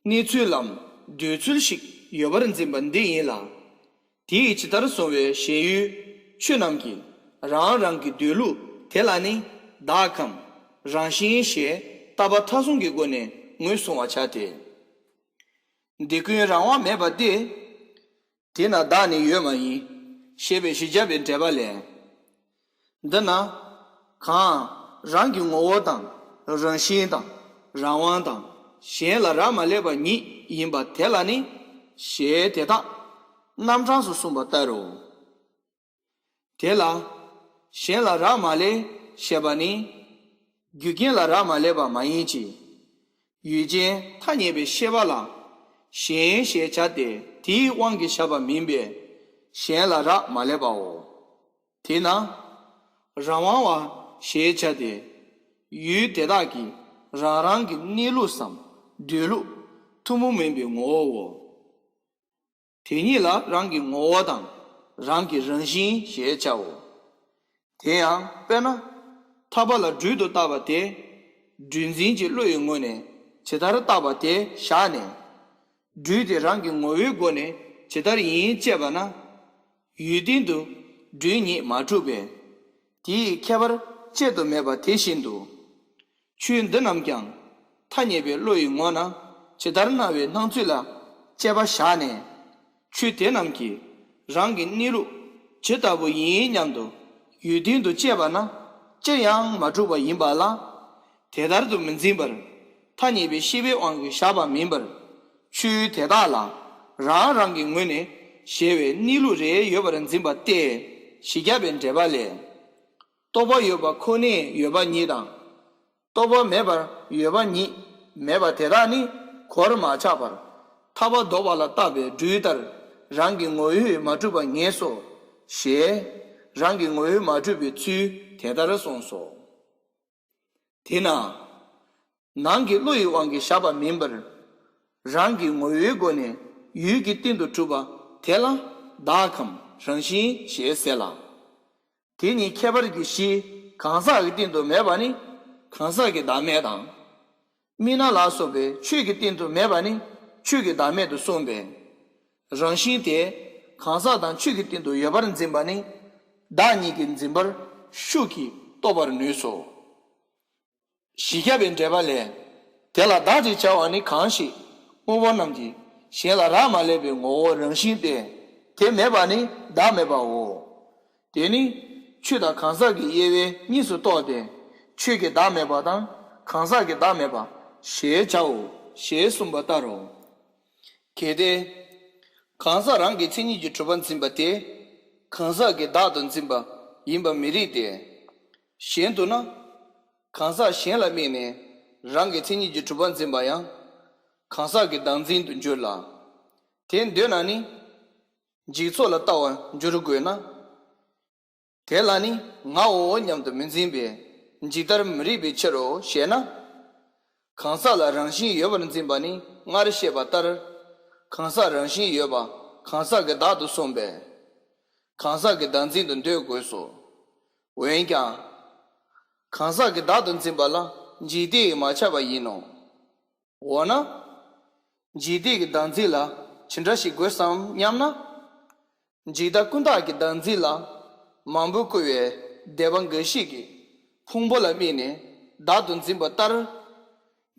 གནས་ཚུལ་ལམ་འདོད་ཚུལ་ཞིག་ཡོད་པར་འཛིན་པ་འདི་ཡིན་ལ། དེ་ཡིས་ཇི་ལྟར་གསུངས་པའི་ཞེན་ཡུལ་ཆོས་རྣམས་ཀྱི་རང་རང་གི་འདོད་ལུགས་དེ་ལ་ནི་བདག་གམ་རང་བཞིན་ཞེས་བརྟག་པ་མཐའ་གསུམ་གྱི་སྒོ་ནས་ངོས་བཟུང་བར་བྱ་སྟེ། འདི་ཀུན་རང་དབང་མེད་པ་སྟེ། དེས་ན་བདག་ནི་ཡོད་མ་ཡིན། ཞེས་པའི་བཞི་བརྒྱ་པའི་འགྲེལ་པ་ལས། འདི་ན། གང་རང་གི་ངོ་བོ་དང་རང་བཞིན་དང་རང་དབང་དང་གཞན་ལ་རག་མ་ལས་པ་ཉིད་ཡིན་པ་དེ་ལ་ནི་ཞེས་དེ་དག་རྣམ་གྲངས་སུ་གསུངས་པ་ལྟར་རོ། དེ་ལ་གཞན་ལ་རག་མ་ལས་ཞེས་པ་ནི་རྒྱུ་རྐྱེན་ལ་རག་མ་ལས་པ་མ་ཡིན་གྱི། ཡུལ་ཅན་ཐ་སྙད་པའི་ཤེས་པ་ལ་གཞན་ཞེས་བྱ་སྟེ་དེའི་དབང་གིས་བཞག་པ་མིན་པས་གཞན་ལ་རག་མ་ལས་པའོ། དེས་ན། རང་དབང་བ་ཞེས་བྱ་སྟེ། ཡུལ་དེ་དག་གི་རང་རང་གི་གནས་ལུགས་སམ་འདོད་ལུགས་ཐུན་མོང་མིན་པའི་ངོ་བོའོ། དེ་ཉིད་ལ་རང་གི་ངོ་བོ་དང་རང་གི་རང་བཞིན་ཞེས་བྱའོ། དེ་ཡང་དཔེར་ན། ཐག་པ་ལ་སྦྲུལ་དུ་བཏགས་པ་དེ། སྦྲུལ་འཛིན་གྱི་བློ་ཡི་ངོས་ནས་ཇི་ལྟར་བཏགས་པ་དེ་བཞག་ནས། སྦྲུལ་དེ་རང་གི་ངོ་བོའི་སྒོ་ནས་ཇི་ལྟར་ཡིན་དཔྱད་པ་ན། ཡུལ་སྟེང་དུ་སྦྲུལ་ཉིད་མ་གྲུབ་པས། དེའི་ཁྱད་པར་དཔྱད་དུ་མེད་པ་དེ་བཞིན་དུ། ཆོས་འདི་རྣམས་ཀྱང་ཐ་སྙད་པའི་བློ་ཡི་ངོ་ན་ཇི་ལྟར་སྣང་བའི་སྣང་ཚུལ་ལ་དཔྱད་པ་བཞག་ནས། ཆོས་དེ་རྣམས་ཀྱི་རང་གི་གནས་ལུགས་ཇི་ལྟ་བུ་ཡིན་སྙམ་དུ་ཡུལ་སྟེང་དུ་དཔྱད་པ་ན་ཅིར་ཡང་མ་གྲུབ་པ་ཡིན་པ་ལ། དེ་ལྟར་དུ་མི་འཛིན་པར་ཐ་སྙད་པའི་ཤེས་པའི་དབང་གིས་བཞག་པ་མིན་པར། ཆོས་དེ་དག་ལ་རང་རང་གི་ངོས་ནས་གཞལ་བའི་གནས་ལུགས་རེ་ཡོད་པར་འཛིན་པ་སྟེ། བཞི་བརྒྱ་པའི་འགྲེལ་པ་ལས། རྟོག་པ་ཡོད་པ་ཁོ་ནས་ཡོད་པ་ཉིད་དང་། རྟོག་པ་མེད་པར་ཡོད་པ་ཉིད་མེད་པ་དེ་དག་ནི་གོར་མ་ཆག་པར་ཐར་པ་ལྡོག་པ་ལ་བཏགས་པའི་སྦྲུལ་ལྟར་རང་གི་ངོ་བོས་མ་གྲུབ་པ་ངེས་སོ། ཞེས་རང་གི་ངོ་བོས་མ་གྲུབ་པའི་ཚུལ་དེ་ལྟར་གསུངས་སོ། དེས་ན། ནང་གི་བློ་ཡི་དབང་གིས་བཞག་པ་མིན་པར། རང་གི་ངོ་བོའི་སྒོ་ནས་ཡུལ་གྱི་སྟེང་དུ་གྲུབ་པ་དེ་ལ་བདག་གམ་རང་བཞིན་ཞེས་ཟེར་ལ། དེ་ཉིད་ཁྱད་པར་གྱི་གཞི་གང་ཟག་གི་སྟེང་དུ་མེད་པ་ནི་གང་ཟག་གི་བདག་མེད་དང་། མི་སྣ་ལ་སོགས་པའི་ཆོས་ཀྱི་སྟེང་དུ་མེད་པ་ནི་ཆོས་ཀྱི་བདག་མེད་དུ་གསུངས་པས། རང་བཞིན་དེ་གང་ཟག་དང་ཆོས་ཀྱི་སྟེང་དུ་ཡོད་པར་འཛིན་པ་ནི་བདག་ཉིད་ཀྱི་འཛིན་པར་ཤུགས་ཀྱིས་རྟོགས་པར་ནུས་སོ། བཞི་བརྒྱ་པའི་འགྲེལ་པ་ལས། དེ་ལ་བདག་ཅེས་བྱ་བ་ནི་གང་ཞིག་དངོས་པོ་རྣམས་ཀྱི་གཞན་ལ་རག་མ་ལས་པའི་ངོ་བོ་རང་བཞིན་ཏེ། དེ་མེད་པ་ནི་བདག་མེད་པའོ། དེ་ནི་ཆོས་དང་གང་ཟག་གི་དབྱེ་བས་གཉིས་སུ་རྟོགས་ཏེ། ཆོས་ཀྱི་བདག་མེད་པ་དང་གང་ཟག་གི་བདག་མེད་པ་ཞེས་བྱའོ། ཞེས་གསུངས་པ་ལྟར་རོ། གལ་ཏེ། གང་ཟག་རང་གི་མཚན་ཉིད་ཀྱིས་གྲུབ་པར་འཛིན་པ་དེ། གང་ཟག་གི་བདག་ཏུ་འཛིན་པ་ཡིན་པ་མི་རིགས་ཏེ། གཞན་དུ་ན། གང་ཟག་གཞན་ལ་དམིགས་ནས་རང་གི་མཚན་ཉིད་ཀྱིས་གྲུབ་པར་འཛིན་པ་ཡང་། གང་ཟག་གི་བདག་འཛིན་དུ་འགྱུར་ལ། དེ་འདོད་ན་ནི། འཇིག་ཚོགས་ལ་ལྟ་བར་འགྱུར་དགོས་ན། དེ་ལ་ནི་ངའོ་སྙམ་དུ་མི་འཛིན་པས་འཇིག་ལྟར་མི་རིགས་པའི་ཕྱིར་རོ་ཞེ་ན། གང་ཟག་ལ་རང་བཞིན་ཡོད་པར་འཛིན་པ་ནི་སྔར་བཤད་པ་ལྟར། གང་ཟག་རང་བཞིན་ཡོད་པ་གང་ཟག་གི་བདག་ཏུ་སོང་བས། གང་ཟག་གི་བདག་འཛིན་དུ་འདོད་དགོས་སོ། འོན་ཀྱང་། གང་ཟག་གི་བདག་ཏུ་འཛིན་པ་ལ་འཇིག་ལྟས་མ་ཁྱབ་པ་ཡིན་ནོ། འོ་ན། འཇིག་ལྟས་ཀྱི་བདག་འཛིན་ལ་ཇི་འདྲ་ཞིག་དགོས་སམ་སྙམ་ན། འཇིག་ལྟ་ཀུན་བཏགས་ཀྱི་བདག་འཛིན་ལ་མང་པོས་བསྐུལ་བའི་སྡེ་པ་འགའ་ཞིག་གིས་ཕུང་པོ་ལ་དམིགས་ནས་བདག་ཏུ་འཛིན་པ་ལྟར་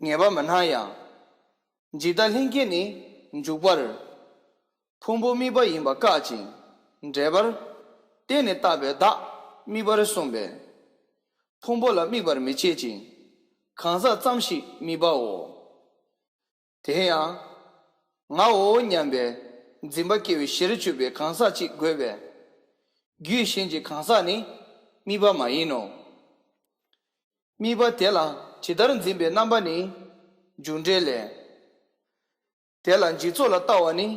ངེས་པ་མི་སྣང་ཡང་། འཇིག་ལྟ་ལྷན་སྐྱེས་ནི་འཇུག་པར། ཕུང་པོ་དམིགས་པ་ཡིན་པ་བཀག་ཅིང་འགྲེལ་པར། བརྟེན་ནས་བཏགས་པའི་བདག་དམིགས་པར་གསུངས་པས། ཕུང་པོ་ལ་དམིགས་པར་མི་བྱེད་ཅིང་། གང་ཟག་ཙམ་ཞིག་དམིགས་པའོ། དེ་ཡང་། ངའོ་སྙམ་པའི་འཛིན་པ་སྐྱེ་བའི་གཞིར་གྱུར་པའི་གང་ཟག་ཅིག་དགོས་པས། རྒྱུད་གཞན་གྱི་གང་ཟག་ནི་དམིགས་པ་མ་ཡིན་ནོ། དམིགས་པ་དེ་ལ་ཇི་ལྟར་འཛིན་པའི་རྣམ་པ་ནི་འཇུག་འགྲེལ་ལས། དེ་ལ་འཇིག་ཚོགས་ལ་ལྟ་བ་ནི།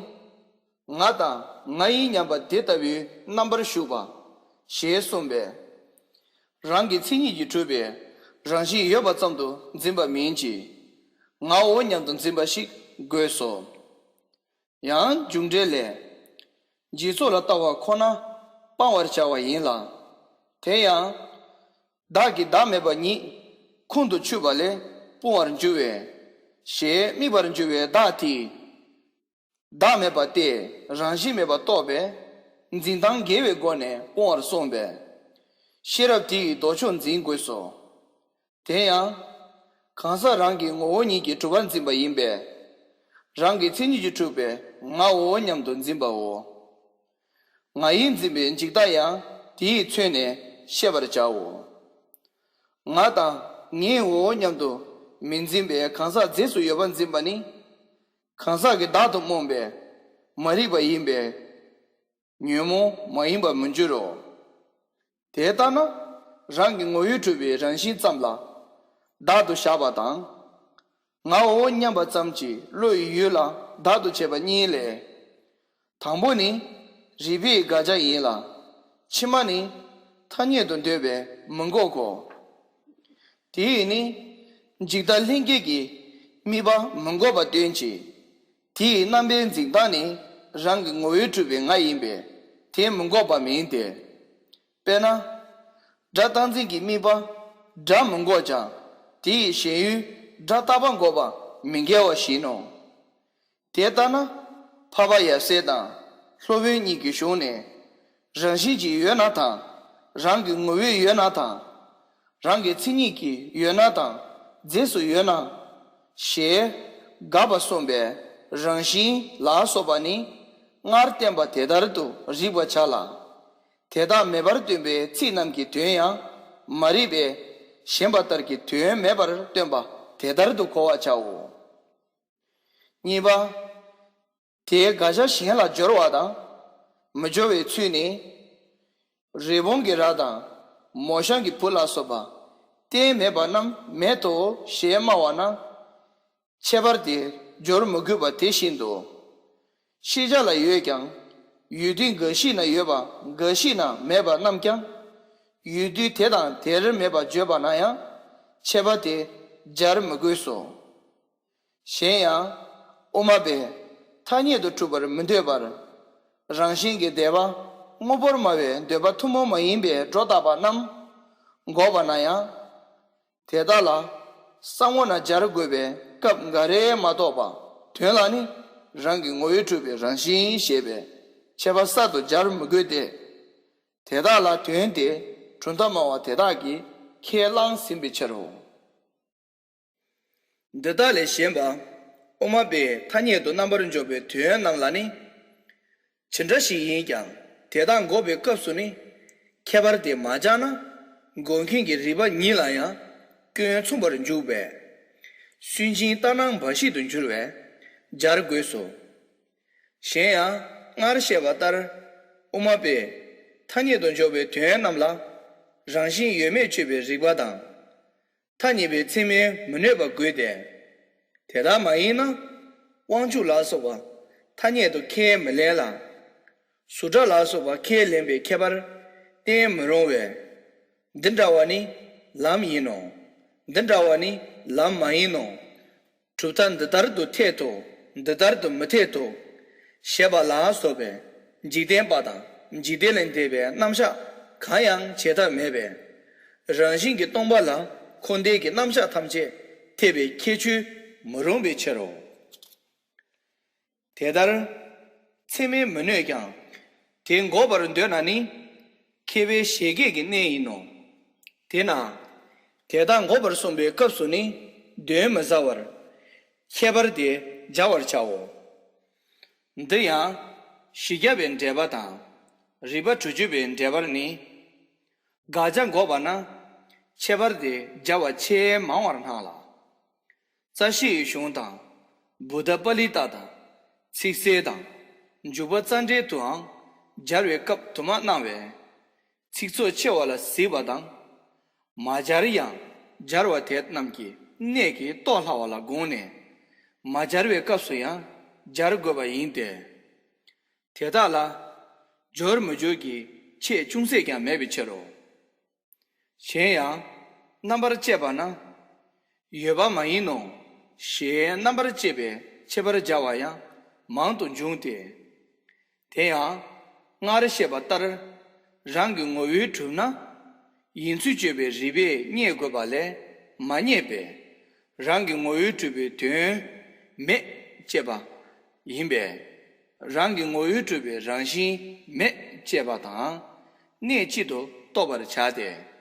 ང་དང་ང་ཡིན་སྙམ་པ་དེ་ལྟ་བུའི་རྣམ་པར་ཞུགས་པ། ཞེས་གསུངས་པས། རང་གི་མཚན་ཉིད་ཀྱིས་གྲུབ་པའི་རང་བཞིན་ཡོད་པ་ཙམ་དུ་འཛིན་པ་མིན་གྱི། ངའོ་སྙམ་དུ་འཛིན་པ་ཞིག་དགོས་སོ། ཡང་འཇུག་འགྲེལ་ལས། འཇིག་ཚོགས་ལ་ལྟ་བ་ཁོ་ན་སྤང་བར་བྱ་བ་ཡིན་ལ། དེ་ཡང་། བདག་གི་བདག་མེད་པ་ཉིད་ཁོང་དུ་ཆུད་པ་ལས་སྤོང་བར་འགྱུར་བས། ཞེས་དམིགས་པར་འགྱུར་བའི་བདག་དེས། བདག་མེད་པ་སྟེ་རང་བཞིན་མེད་པར་རྟོགས་པས་འཛིན་སྟངས་འགལ་བའི་སྒོ་ནས་སྤོང་བར་གསུངས་པས། ཤེས་རབ་དེ་ཡིས་ལྡོག་ཕྱོགས་འཛིན་དགོས་སོ། དེ་ཡང་། གང་ཟག་རང་གི་ངོ་བོ་ཉིད་ཀྱིས་གྲུབ་པར་འཛིན་པ་ཡིན་པས། རང་གི་མཚན་ཉིད་ཀྱིས་གྲུབ་པའི་ངའོ་སྙམ་དུ་འཛིན་པའོ། ང་ཡིས་འཛིན་པའི་འཇིག་ལྟ་ཡང་དེས་མཚོན་ནས་ཤེས་པར་བྱའོ། ང་དང་ངའོ་སྙམ་དུ་མི་འཛིན་པའི་གང་ཟག་རྫས་སུ་ཡོད་པར་འཛིན་པ་ནི། གང་ཟག་གི་བདག་ཏུ་རྨོངས་པའི་མ་རིག་པ་ཡིན་པས། ཉོན་མོངས་མ་ཡིན་པར་མི་འགྱུར་རོ། དེ་ལྟ་ན་རང་གི་ངོ་བོས་གྲུབ་པའི་རང་བཞིན་ཙམ་ལ་བདག་ཏུ་བཞག་པ་དང་། ངའོ་སྙམ་པ་ཙམ་གྱིས་བློ་ཡི་ཡུལ་ལ་བདག་ཏུ་བྱེད་པ་གཉིས་ལས། དང་པོ་ནི་རིགས་པས་དགག་བྱ་ཡིན་ལ། ཕྱི་མ་ནི་ཐ་སྙད་དུ་འདོད་པས་མི་འགོག་གོ། དེ་ཡིས་ནི་འཇིག་ལྟ་ལྷན་སྐྱེས་ཀྱི་དམིགས་པ་མི་འགོག་པ་སྟོན་གྱི། དེའི་རྣམ་པའི་འཛིན་སྟངས་ནི་རང་གི་ངོ་བོས་གྲུབ་པའི་ང་ཡིན་པས་དེ་མི་འགོག་པ་མིན་ཏེ། དཔེར་ན། སྒྲ་རྟག་འཛིན་གྱི་དམིགས་པ་སྒྲ་མི་འགོག་ཀྱང་དེ་ཡི་ཞེན་ཡུལ་སྒྲ་རྟག་པ་འགོག་པ་མི་འགལ་བ་བཞིན་ནོ། དེ་ལྟ་ན། འཕགས་པ་ཡབ་སྲས་དང་སློབ་དཔོན་གཉིས་ཀྱི་གཞུང་ནས། རང་བཞིན་གྱིས་ཡོད་ན་དང་། རང་གི་ངོ་བོས་ཡོད་ན་དང་། རང་གི་མཚན་ཉིད་ཀྱིས་ཡོད་ན་དང་རྫས་སུ་ཡོད་ན། ཞེས་དགག་པ་གསུངས་པས་རང་བཞིན་ལ་སོགས་པ་ནི་སྔར་བསྟན་པ་དེ་ལྟར་དུ་རིག་པར་བྱ་ལ། དེ་དག་མེད་པར་སྟོན་པའི་ཚིག་རྣམས་ཀྱི་དོན་ཡང་མ་རིག་པས་ཞེན་པ་ལྟར་གྱི་དོན་མེད་པར་སྟོན་པ་དེ་ལྟར་དུ་གོ་བར་བྱའོ། གཉིས་པ། དེའི་དགག་བྱ་གཞན་ལ་སྦྱོར་བ་དང་མི་སྦྱོར་བའི་ཚུལ་ནི། རི་བོང་གི་རྭ་དང་མོ་གཤམ་གྱི་བུ་ལ་སོགས་པ་རྟེན་མེད་པ་རྣམས་མེད་དོ་ཞེས་སྨྲ་བ་ན། ཁྱད་པར་དེ་སྦྱོར་མི་དགོས་པ་དེ་བཞིན་དུ། ཤེས་བྱ་ལ་ཡོད་ཀྱང་ཡུལ་དུས་འགའ་ཞིག་ན་ཡོད་པ་འགའ་ཞིག་ན་མེད་པ་རྣམས་ཀྱང་ཡུལ་དུས་དེ་དང་དེར་མེད་པར་བརྗོད་པ་ན་ཡང་ཁྱད་པར་དེ་སྦྱར་མི་དགོས་སོ། གཞན་ཡང་། དབུ་མ་པས་ཐ་སྙད་དུ་གྲུབ་པར་མི་འདོད་པར། རང་བཞིན་གྱི་འདོད་པ་དངོས་པོར་སྨྲ་བའི་འདོད་པ་ཐུན་མོང་མ་ཡིན་པའི་སྒྲོ་བཏགས་པ་རྣམས་འགོག་པ་ན་ཡང་། དེ་དག་ལ་གསང་བ་ན་སྦྱར་དགོས་པའི་སྐབས་འགའ་རེ་མ་གཏོགས་པ་དོན་ལ་ནི་རང་གི་ངོ་བོས་གྲུབ་པའི་རང་བཞིན་ཞེས་པའི་ཁྱད་པར་གསར་དུ་སྦྱར་མི་དགོས་ཏེ། དེ་དག་ལ་དོན་དེ་གྲུབ་མཐའ་སྨྲ་བ་དེ་དག་གིས་ཁས་བླངས་ཟིན་པའི་ཕྱིར་རོ། འདི་དག་ལས་གཞན་པ། དབུ་མ་པས་ཐ་སྙད་དུ་རྣམ་པར་འཇོག་པའི་དོན་རྣམས་ལ་ནི། ཇི་འདྲ་ཞིག་ཡིན་ཀྱང་དེ་དག་འགོག་པའི་སྐབས་སུ་ནི། ཁྱད་པར་དེ་མ་སྦྱར་ན། འགོག་མཁན་གྱི་རིགས་པ་ཉིད་ལ་ཡང་སྐྱོན་མཚུངས་པར་འཇུག་པས། སུན་འབྱིན་ལྟར་སྣང་འབའ་ཞིག་ཏུ་འགྱུར་བས་སྦྱར་དགོས་སོ། གཞན་ཡང་སྔར་བཤད་པ་ལྟར། དབུ་མ་པས་ཐ་སྙད་དུ་འཇོག་པའི་དོན་རྣམས་ལ། རང་བཞིན་ཡོད་མེད་དཔྱོད་པའི་རིགས་པ་དང་། ཐ་སྙད་པའི་ཚད་མས་མི་གནོད་པ་དགོས་ཏེ། དེ་ལྟར་མ་ཡིན་ན། དབང་ཕྱུག་ལ་སོགས་པ་ཐ་སྙད་དུ་ཁས་མི་ལེན་ལ། སུ་ཏྲ་ལ་སོགས་པ་ཁས་ལེན་པའི་ཁྱད་པར་བསྟན་མི་རུང་བས། འདི་འདྲ་བ་ནི་ལམ་ཡིན་ནོ། འདི་འདྲ་བ་ནི་ལམ་མ་ཡིན་ནོ། གྲུབ་མཐའ་འདི་ལྟར་དུ་འཐད་དོ། འདི་ལྟར་དུ་མི་འཐད་དོ། ཞེས་པ་ལ་སོགས་པའི་འཇིག་རྟེན་པ་དང་འཇིག་རྟེན་ལས་འདས་པའི་རྣམ་གཞག་གང་ཡང་བྱེད་ཐབས་མེད་པས། རང་བཞིན་གྱིས་སྟོང་པ་ལ་འཁོར་འདས་ཀྱི་རྣམ་གཞག་ཐམས་ཅད་འཐད་པའི་ཁྱད་ཆོས་མི་རུང་བའི་ཕྱིར་རོ། དེ་ལྟར། ཚད་མས་མི་གནོད་ཀྱང་། དེ་འགོག་པར་འདོད་ན་ནི། མཁས་པའི་བཞད་གད་ཀྱི་གནས་ཡིན་ནོ། དེས་ན། དེ་དག་འགོག་པར་གསུངས་པའི་སྐབས་སུ་ནི་གདོན་མི་ཟ་བར། ཁྱད་པར་དེ་སྦྱར་བར་བྱའོ། འདི་ཡང་། བཞི་བརྒྱ་པའི་འགྲེལ་པ་དང་། རིགས་པ་དྲུག་ཅུ་པའི་འགྲེལ་པར་ནི། དགག་བྱ་འགོག་པ་ན། ཁྱད་པར་དེ་སྦྱར་བ་ཆེས་མང་བར་སྣང་ལ། རྩ་ཤེའི་གཞུང་དང་། བུདྡྷ་པཱ་ལི་ཏ་དང་། ཚིག་གསལ་དང་། འཇུག་པ་རྩ་འགྲེལ་དུའང་སྦྱར་བའི་སྐབས་དུ་མ་སྣང་བས། ཚིག་ཚོགས་ཆེ་བ་ལ་གཟིགས་པ་དང་། མ་སྦྱར་ཡང་སྦྱར་བ་དེ་རྣམས་ཀྱི་གནད་ཀྱིས་རྟོགས་སླ་བ་ལ་དགོངས་ནས། མ་སྦྱར་བའི་སྐབས་སུ་ཡང་སྦྱར་དགོས་པ་ཡིན་ཏེ། དེ་དག་ལ་སྦྱོར་མི་སྦྱོར་གྱི་ཁྱད་ཅུང་ཟད་ཀྱང་མེད་པའི་ཕྱིར་རོ། གཞན་ཡང་། རྣམ་པར་དཔྱད་པ་ན། ཡོད་པ་མ་ཡིན་ནོ། ཞེས་རྣམ་པར་དཔྱད་པའི་ཁྱད་པར་སྦྱར་བ་ཡང་མང་དུ་འབྱུང་སྟེ། དེ་ཡང་། སྔར་བཤད་པ་ལྟར། རང་གི་ངོ་བོས་གྲུབ་ན། ཡིན་ཚུལ་དཔྱོད་པའི་རིགས་པས་རྙེད་དགོས་པ་ལས་མ་རྙེད་པས། རང་གི་ངོ་བོས་གྲུབ་པའི་དོན་མེད་ཅེས་པ་ཡིན་པས། རང་གི་ངོ་བོས་གྲུབ་པའི་རང་བཞིན་མེད་ཅེས་པ་དང་གནད་གཅིག་ཏུ་རྟོགས་པར་བྱ་སྟེ།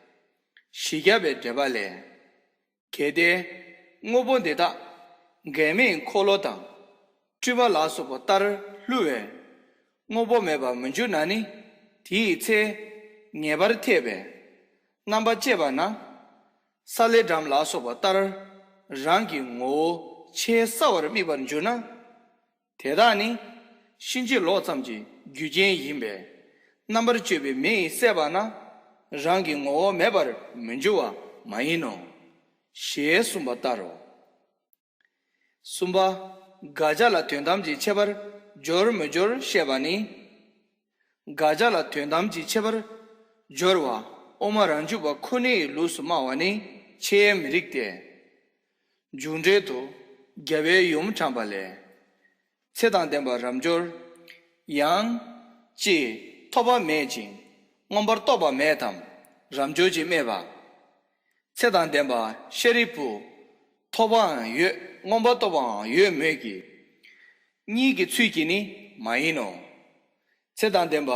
བཞི་བརྒྱ་པའི་འགྲེལ་པ་ལས། གལ་ཏེ། དངོས་པོ་འདི་དག་འགལ་མེད་འཁོར་ལོ་དང་། སྤྲུལ་པ་ལ་སོགས་པ་ལྟར་བསླུ་བས། དངོས་པོ་མེད་པར་མི་འགྱུར་ན་ནི། དེའི་ཚེ། ངེས་པར་འཐད་པས། རྣམ་པ་དཔྱད་པ་ན། ས་ལེ་སྦྲམ་ལ་སོགས་པ་ལྟར། རང་གི་ངོ་བོ་ཆེས་གསལ་བར་དམིགས་པར་འགྱུར་ན། དེ་དག་ནི། ཕྱིན་ཅི་ལོག་ཙམ་གྱི་རྒྱུ་རྐྱེན་ཡིན་པས། རྣམ་པར་དཔྱོད་པའི་མེ་ཡིས་བསྲེགས་པ་ན། རང་གི་ངོ་བོ་མེད་པར་མི་འགྱུར་བ་མ་ཡིན་ནོ། ཞེས་གསུངས་པ་ལྟར་རོ། གསུམ་པ། དགག་བྱ་ལ་དོན་དམ་གྱི་ཁྱད་པར་སྦྱོར་མི་སྦྱོར་བཤད་པ་ནི། དགག་བྱ་ལ་དོན་དམ་གྱི་ཁྱད་པར་སྦྱོར་བ་དབུ་མ་རང་རྒྱུད་པ་ཁོ་ནའི་ལུགས་སུ་སྨྲ་བ་ནི་འཆད་མི་རིགས་ཏེ། འཇུག་འགྲེལ་དུ་རྒྱལ་བའི་ཡུམ་དྲངས་པ་ལས། ཚེ་དང་ལྡན་པ་རབ་འབྱོར། ཡང་། ཅི། ཐོབ་པ་མེད་ཅིང་མངོན་པར་རྟོགས་པ་མེད་དམ། རབ་འབྱོར་གྱིས་སྨྲས་པ། ཚེ་དང་ལྡན་པ་ཤཱ་རིའི་བུ། ཐོབ་པའང་ཡོད་མངོན་པར་རྟོགས་པའང་ཡོད་མོད་ཀྱི། གཉིས་ཀྱི་ཚུལ་གྱིས་ནི་མ་ཡིན་ནོ། ཚེ་དང་ལྡན་པ་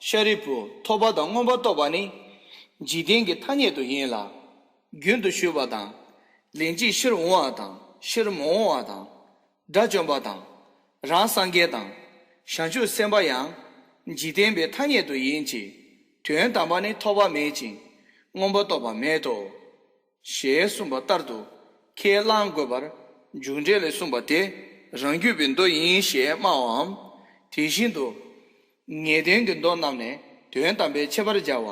ཤཱ་རིའི་བུ་ཐོབ་པ་དང་མངོན་པར་རྟོགས་པ་ནི་འཇིག་རྟེན་གྱི་ཐ་སྙད་དུ་ཡིན་ལ། རྒྱུན་དུ་ཞུགས་པ་དང་། ལན་གཅིག་ཕྱིར་འོང་བ་དང་ཕྱིར་མི་འོང་བ་དང་། དགྲ་བཅོམ་པ་དང་། རང་སངས་རྒྱས་དང་། བྱང་ཆུབ་སེམས་དཔའ་ཡང་། འཇིག་རྟེན་པའི་ཐ་སྙད་དུ་ཡིན་གྱི། དོན་དམ་པ་ནི་ཐོབ་པ་མེད་ཅིང་། མངོན་པར་རྟོགས་པ་མེད་དོ། ཞེས་གསུངས་པ་ལྟར་དུ་ཁས་བླང་དགོས་པར་འཇུག་འགྲེལ་ལས་གསུངས་པ་དེ་རང་རྒྱུད་པའི་མདོ་ཡིན་ཞེས་སྨྲ་བའམ། དེ་བཞིན་དུ་ངེས་དོན་གྱི་མདོ་རྣམས་ནས་ དོན་དམ་པའི་ཁྱད་པར་སྦྱར་བ་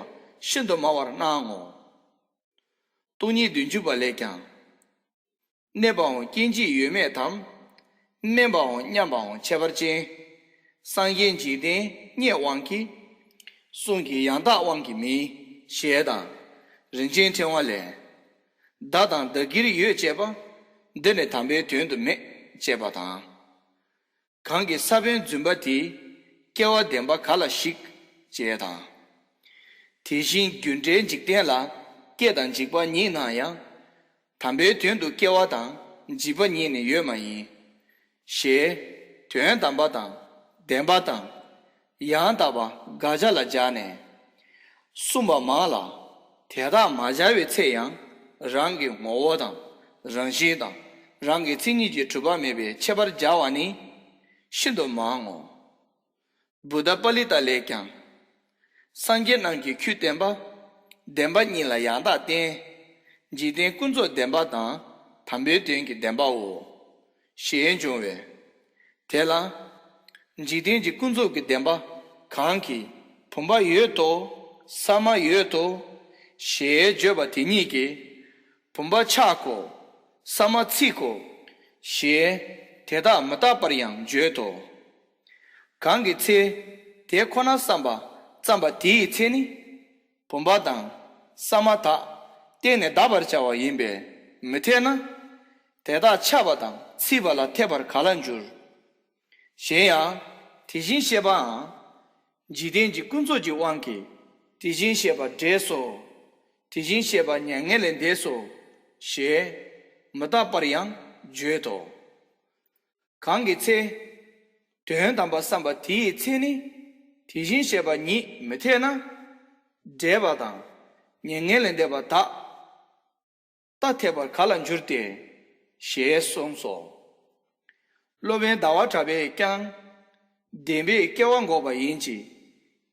ཤིན་ཏུ་མང་བར་སྣང་ངོ་། སྟོང་ཉིད་བདུན་ཅུ་པ་ལས་ཀྱང་། གནས་པའང་སྐྱེ་འཇིག་ཡོད་མེད་དམ། དམན་པའང་མཉམ་པའང་ཁྱད་པར་ཅན། སངས་རྒྱས་འཇིག་རྟེན་རྙེད་དབང་གིས། གསུང་གི་ཡང་དག་དབང་གིས་མིན། ཞེས་དང་། རིན་ཆེན་ཕྲེང་བ་ལས། བདག་དང་བདག་གིར་ཡོད་ཅེས་པ། འདི་ནི་དམ་པའི་དོན་དུ་མེད་ཅེས་པ་དང་། གང་གི་ས་བོན་རྫུན་པ་དེས། སྐྱེ་བ་བདེན་པ་ག་ལ་ཞིག་ཅེས་དང་། དེ་བཞིན་རྒྱུ་འབྲས་འཇིག་རྟེན་ལ། སྐྱེ་དང་འཇིག་པ་ཉིད་སྣང་ཡང་། དམ་པའི་དོན་དུ་སྐྱེ་བ་དང་འཇིག་པ་ཉིད་ནི་ཡོད་མ་ཡིན། ཞེས་དོན་དམ་པ་དང་བདེན་པ་དང་ཡང་དག་པ་དགག་བྱ་ལ་སྦྱར་ནས་གསུངས་པ་མང་ལ། དེ་དག་མ་སྦྱར་བའི་ཚེ་ཡང་རང་གི་ངོ་བོ་དང་རང་བཞིན་དང་རང་གི་མཚན་ཉིད་ཀྱིས་གྲུབ་པ་མེད་པའི་ཁྱད་པར་སྦྱར་བ་ནི་ཤིན་ཏུ་མང་ངོ་། བུདྡྷ་པཱ་ལི་ཏ་ལས་ཀྱང་། སངས་རྒྱས་རྣམས་ཀྱིས་ཁྱོད་བསྟན་པ། བདེན་པ་གཉིས་ལ་ཡང་དག་བསྟན། འཇིག་རྟེན་ཀུན་རྫོབ་བདེན་པ་དང་དམ་པའི་དོན་གྱི་བདེན་པའོ། ཞེས་འབྱུང་བས། དེ་ལ། འཇིག་རྟེན་གྱི་ཀུན་རྫོབ་ཀྱི་བདེན་པ་གང་གིས་བུམ་པ་ཡོད་དོ། ས་མ་ཡོད་དོ། ཞེས་བརྗོད་པ་དེ་ཉིད་ཀྱིས། བུམ་པ་ཆག་གོ། ས་མ་ཚིག་གོ། ཞེས་དེ་དག་མི་རྟག་པར་ཡང་བརྗོད་དོ། གང་གི་ཚེ། དེ་ཁོ་ན་བསམ་པ་བརྩམས་པ་དེའི་ཚེ་ནི། བུམ་པ་དང་། ས་མ་དག་གཏན་ནས་གདགས་པར་བྱ་བ་ཡིན་པས་མི་འཐད་ན། དེ་དག་ཆགས་པ་དང་ཚིག་པ་ལ་འཐད་པར་ག་ལ་འགྱུར། གཞན་ཡང་། དེ་བཞིན་གཤེགས་པའང་། འཇིག་རྟེན་གྱི་ཀུན་རྫོབ་ཀྱི་དབང་གིས་དེ་བཞིན་གཤེགས་པ་འདྲེས་སོ། དེ་བཞིན་གཤེགས་པ་མྱ་ངན་ལས་འདས་སོ། ཞེས་མི་རྟག་པར་ཡང་བརྗོད་དོ། གང་གི་ཚེ། དོན་དམ་པ་བསམ་པ་དེའི་ཚེ་ནི། དེ་བཞིན་གཤེགས་པ་ཉིད་མི་འཐད་ན། འདྲེས་པ་དང་། མྱ་ངན་ལས་འདས་པ་དག་ད་འཐད་པར་ག་ལ་འགྱུར་ཏེ། ཞེས་གསུངས་སོ། སློབ་དཔོན་ཟླ་བ་གྲགས་པས་ཀྱང་། བདེན་པས་སྐྱེ་བ་འགོག་པ་ཡིན་གྱི།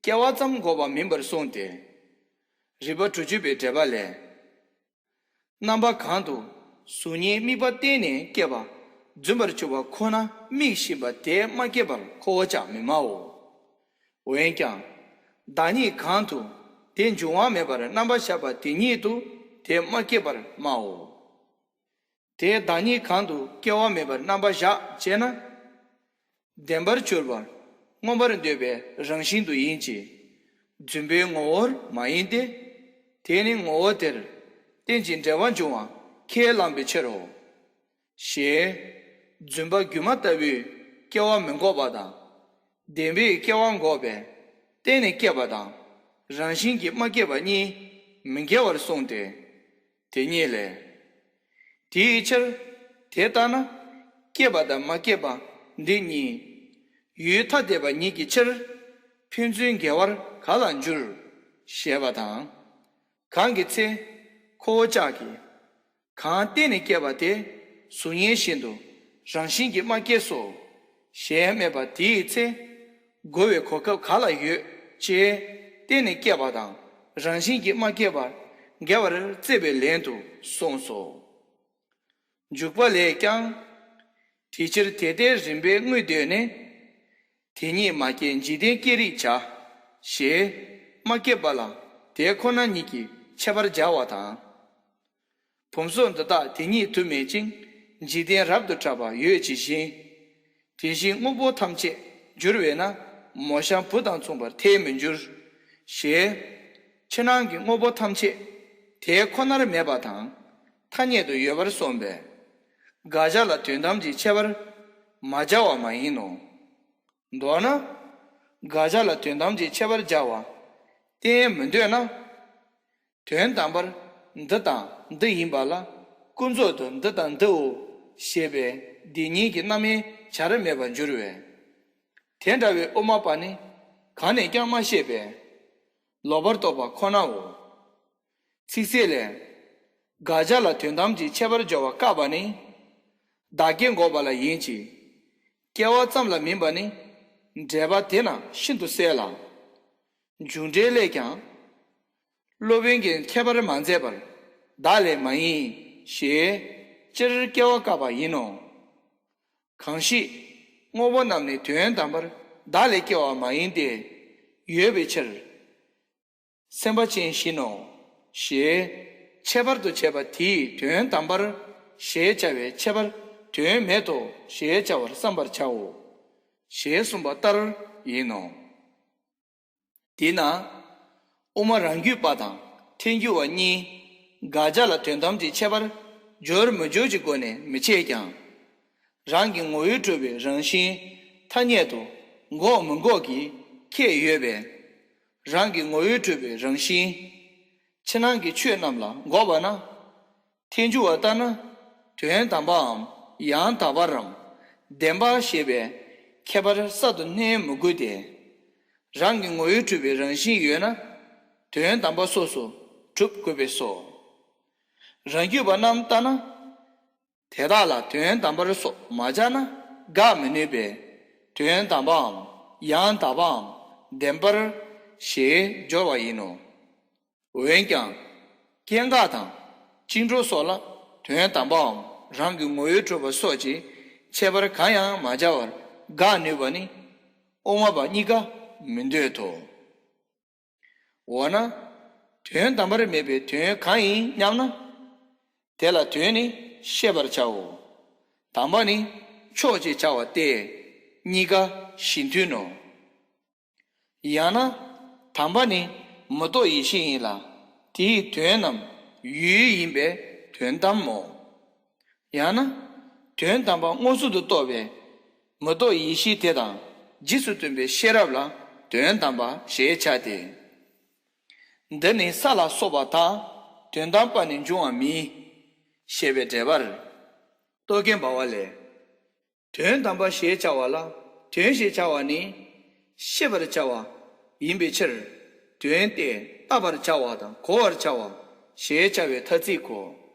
སྐྱེ་བ་ཙམ་འགོག་པ་མིན་པར་གསུངས་ཏེ། རིགས་པ་དྲུག་ཅུ་པའི་འགྲེལ་པ་ལས། རྣམ་པ་གང་དུ་གཟུགས་བརྙན་དམིགས་པ་གཏན་ནས་སྐྱེས་པ་རྫུན་པར་གྱུར་པ་ཁོ་ན་དམིགས་བཞིན་པ་དེ་མ་སྐྱེས་པར་ཁོ་བོ་ཅག་མི་སྨྲའོ། འོན་ཀྱང་། བདག་ཉིད་གང་དུ་དེ་འབྱུང་བ་མེད་པར་རྣམ་པར་གཞག་པ་དེ་ཉིད་དུ་དེ་མ་སྐྱེས་པར་སྨྲའོ། དེ་བདག་ཉིད་གང་དུ་སྐྱེ་བ་མེད་པར་རྣམ་པར་གཞག་ཅེ་ན། བདེན་པར་གྱུར་པར་མངོན་པར་འདོད་པའི་རང་བཞིན་དུ་ཡིན་གྱི། རྫུན་པའི་ངོ་བོར་མ་ཡིན་ཏེ། དེ་ནི་ངོ་བོ་དེར་རྟེན་ཅིང་འབྲེལ་བར་འབྱུང་བ་ཁས་བླངས་པའི་ཕྱིར་རོ། ཞེས། རྫུན་པ་སྒྱུ་མ་ལྟ་བུའི་སྐྱེ་བ་མི་འགོག་པ་དང་། བདེན་པའི་སྐྱེ་བ་འགོག་པའི་གཏན་ནས་སྐྱེས་པ་དང་རང་བཞིན་གྱིས་མ་སྐྱེས་པ་གཉིས་མི་འགལ་བར་གསུངས་ཏེ། དེ་ཉིད་ལས། དེའི་ཕྱིར་དེ་ལྟ་ན་སྐྱེས་པ་དང་མ་སྐྱེས་པ་འདི་གཉིས་ཡུལ་ཐ་དད་པ་ཉིད་ཀྱི་ཕྱིར་ཕན་ཚུན་འགལ་བར་ག་ལ་འགྱུར། ཞེས་པ་དང་། གང་གི་ཚེ་ཁོ་བོ་ཅག་གིས། གང་གཏན་ནས་སྐྱེས་པ་དེ་གཟུགས་བརྙན་བཞིན་དུ་རང་བཞིན་གྱིས་མ་སྐྱེས་སོ། ཞེས་སྨྲས་པ་དེའི་ཚེ། རྒོལ་བའི་གོ་སྐབས་ག་ལ་ཡོད་ཅེས། གཏན་ནས་སྐྱེས་པ་དང་རང་བཞིན་གྱིས་མ་སྐྱེས་པར་འགལ་བར་བརྩད་པའི་ལན་དུ་གསུངས་སོ། འཇུག་པ་ལས་ཀྱང་། དེ་ཕྱིར་དེ་ལྟའི་རིམ་པས་དངོས་འདོད་ནས། དེ་ཉིད་མ་སྐྱེས་འཇིག་རྟེན་སྐྱེ་རིགས་བྱ། ཞེས་མ་སྐྱེས་པ་ལ་དེ་ཁོ་ན་ཉིད་ཀྱི་ཁྱད་པར་སྦྱར་བ་དང་། བུམ་སོགས་འདི་དག་དེ་ཉིད་དུ་མེད་ཅིང་འཇིག་རྟེན་རབ་ཏུ་གྲགས་པ་ཡོད་ཇི་བཞིན། དེ་བཞིན་དངོས་པོ་ཐམས་ཅད་འགྱུར་བས་ན་མོ་གཤམ་བུ་དང་མཚུངས་པར་ཐལ་མི་འགྱུར། ཞེས། ཕྱི་ནང་གི་དངོས་པོ་ཐམས་ཅད་དེ་ཁོ་ནར་མེད་པ་དང་ཐ་སྙད་དུ་ཡོད་པར་གསུངས་པས། དགག་བྱ་ལ་དོན་དམ་གྱི་ཁྱད་པར་མ་སྦྱར་བ་མ་ཡིན་ནོ། མདོར་ན། དགག་བྱ་ལ་དོན་དམ་གྱི་ཁྱད་པར་སྦྱར་བ་གཏན་མི་འདོད་ན། དོན་དམ་པར་འདི་དང་འདི་ཡིན་པ་ལ་ཀུན་རྫོབ་ཏུ་འདི་དང་འདིའོ་ཞེས་པའི་འདི་གཉིས་ཀྱི་རྣམ་དབྱེ་བྱར་མེད་པར་འགྱུར་བས། དེ་འདྲ་བའི་དབུ་མ་པ་ནི་གང་ནས་ཀྱང་མ་བཤད་པས། ལོག་པར་རྟོག་པ་ཁོ་ནའོ། ཚིག་གསལ་ལས། དགག་བྱ་ལ་དོན་དམ་གྱི་ཁྱད་པར་སྦྱར་བ་བཀག་པ་ནི། བདག་སྐྱེ་འགོག་པ་ལ་ཡིན་གྱི། སྐྱེ་བ་ཙམ་ལ་མིན་པ་ནི། འགྲེལ་པ་དེ་ན་ཤིན་ཏུ་གསལ་ལ། འཇུག་འགྲེལ་ལས་ཀྱང་། སློབ་དཔོན་གྱིས་ཁྱད་པར་མ་མཛད་པར་བདག་ལས་མ་ཡིན་ཞེས་སྤྱིར་སྐྱེ་བ་བཀག་པ་ཡིན་ནོ། གང་ཞིག་དངོས་པོ་རྣམས་ནི་དོན་དམ་པར་བདག་ལས་སྐྱེ་བ་མ་ཡིན་ཏེ། ཡོད་པའི་ཕྱིར། སེམས་པ་ཅན་བཞིན་ནོ། ཞེས་ཁྱད་པར་དུ་བྱས་པ་དེའི་དོན་དམ་པར་ཞེས་བྱ་བའི་ཁྱད་པར་དོན་མེད་དོ་ཞེས་བྱ་བར་བསམ་པར་བྱའོ། ཞེས་གསུངས་པ་ལྟར་ཡིན་ནོ། དེས་ན། དབུ་མ་རང་རྒྱུད་པ་དང་ཐལ་འགྱུར་བ་གཉིས་དགག་བྱ་ལ་དོན་དམ་གྱི་ཁྱད་པར་སྦྱོར་མི་སྦྱོར་གྱི་སྒོ་ནས་མི་འཆད་ཀྱང་། རང་གི་ངོ་བོས་གྲུབ་པའི་རང་བཞིན་ཐ་སྙད་དུ་འགོག་མི་འགོག་གི་ཁྱད་ཡོད་པས། རང་གི་ངོ་བོས་གྲུབ་པའི་རང་བཞིན་ཕྱི་ནང་གི་ཆོས་རྣམས་ལ་འགོག་པ་ན། ཐལ་འགྱུར་བ་ལྟར་ན། དོན་དམ་པའམ་ཡང་དག་པ་རམ་བདེན་པ་ཞེས་པའི་ཁྱད་པར་གསར་དུ་སྣོན་མི་དགོས་ཏེ། རང་གི་ངོ་བོས་གྲུབ་པའི་རང་བཞིན་ཡོད་ན། དོན་དམ་པ་སོ་སོ་གྲུབ་དགོས་པས་སོ། རང་རྒྱུད་པ་རྣམས་ལྟར་ན། དེ་དག་ལ་དོན་དམ་པར་སོགས་མ་སྦྱར་ན་དགག་མི་ནུས་པས། དོན་དམ་པའམ་ཡང་དག་པའམ་བདེན་པར་ཞེས་སྦྱོར་བ་ཡིན་ནོ། འོན་ཀྱང་། སྐྱེ་འགག་དང་བཅིངས་འགྲོལ་སོགས་ལ་དོན་དམ་པའམ་རང་གི་ངོ་བོས་གྲུབ་པ་སོགས་ཀྱི་ཁྱད་པར་གང་ཡང་མ་སྦྱར་བར་དགག་ནུས་པ་ནི་དབུ་མ་པ་གཉིས་ཀ་མི་འདོད་དོ། འོ་ན། དོན་དམ་པར་མེད་པའི་དོན་གང་ཡིན་སྙམ་ན། དེ་ལ་དོན་ནི་ཤེས་པར་བྱའོ། དམ་པ་ནི་ཕྱོགས་ཅེས་བྱ་བ་སྟེ། གཉིས་ཀ་གཞི་མཐུན་ནོ། ཡང་ན། དམ་པ་ནི་མི་རྟོག་ཡེ་ཤེས་ཡིན་ལ། དེའི་དོན་རྣམས་ཡུལ་ཡིན་པས་དོན་དམ་མོ། ཡང་ན། དོན་དམ་པ་མངོན་སུམ་དུ་རྟོགས་པའི་མི་རྟོག་ཡེ་ཤེས་དེ་དང་རྗེས་སུ་མཐུན་པའི་ཤེས་རབ་ལ་དོན་དམ་པ་ཞེས་བྱ་སྟེ། འདི་ནི་ས་ལ་སོགས་པ་དག་དོན་དམ་པ་ནི་འབྱུང་བ་མིན། ཞེས་པའི་འགྲེལ་པར། རྟོག་གེ་འབར་བ་ལས། དོན་དམ་པ་ཞེས་བྱ་བ་ལ་དོན་ཞེས་བྱ་བ་ནི་ཤེས་པར་བྱ་བ་ཡིན་པའི་ཕྱིར། དོན་ཏེ་བརྟག་པར་བྱ་བ་དང་གོ་བར་བྱ་བ་ཞེས་བྱ་བའི་ཐ་ཚིག་གོ།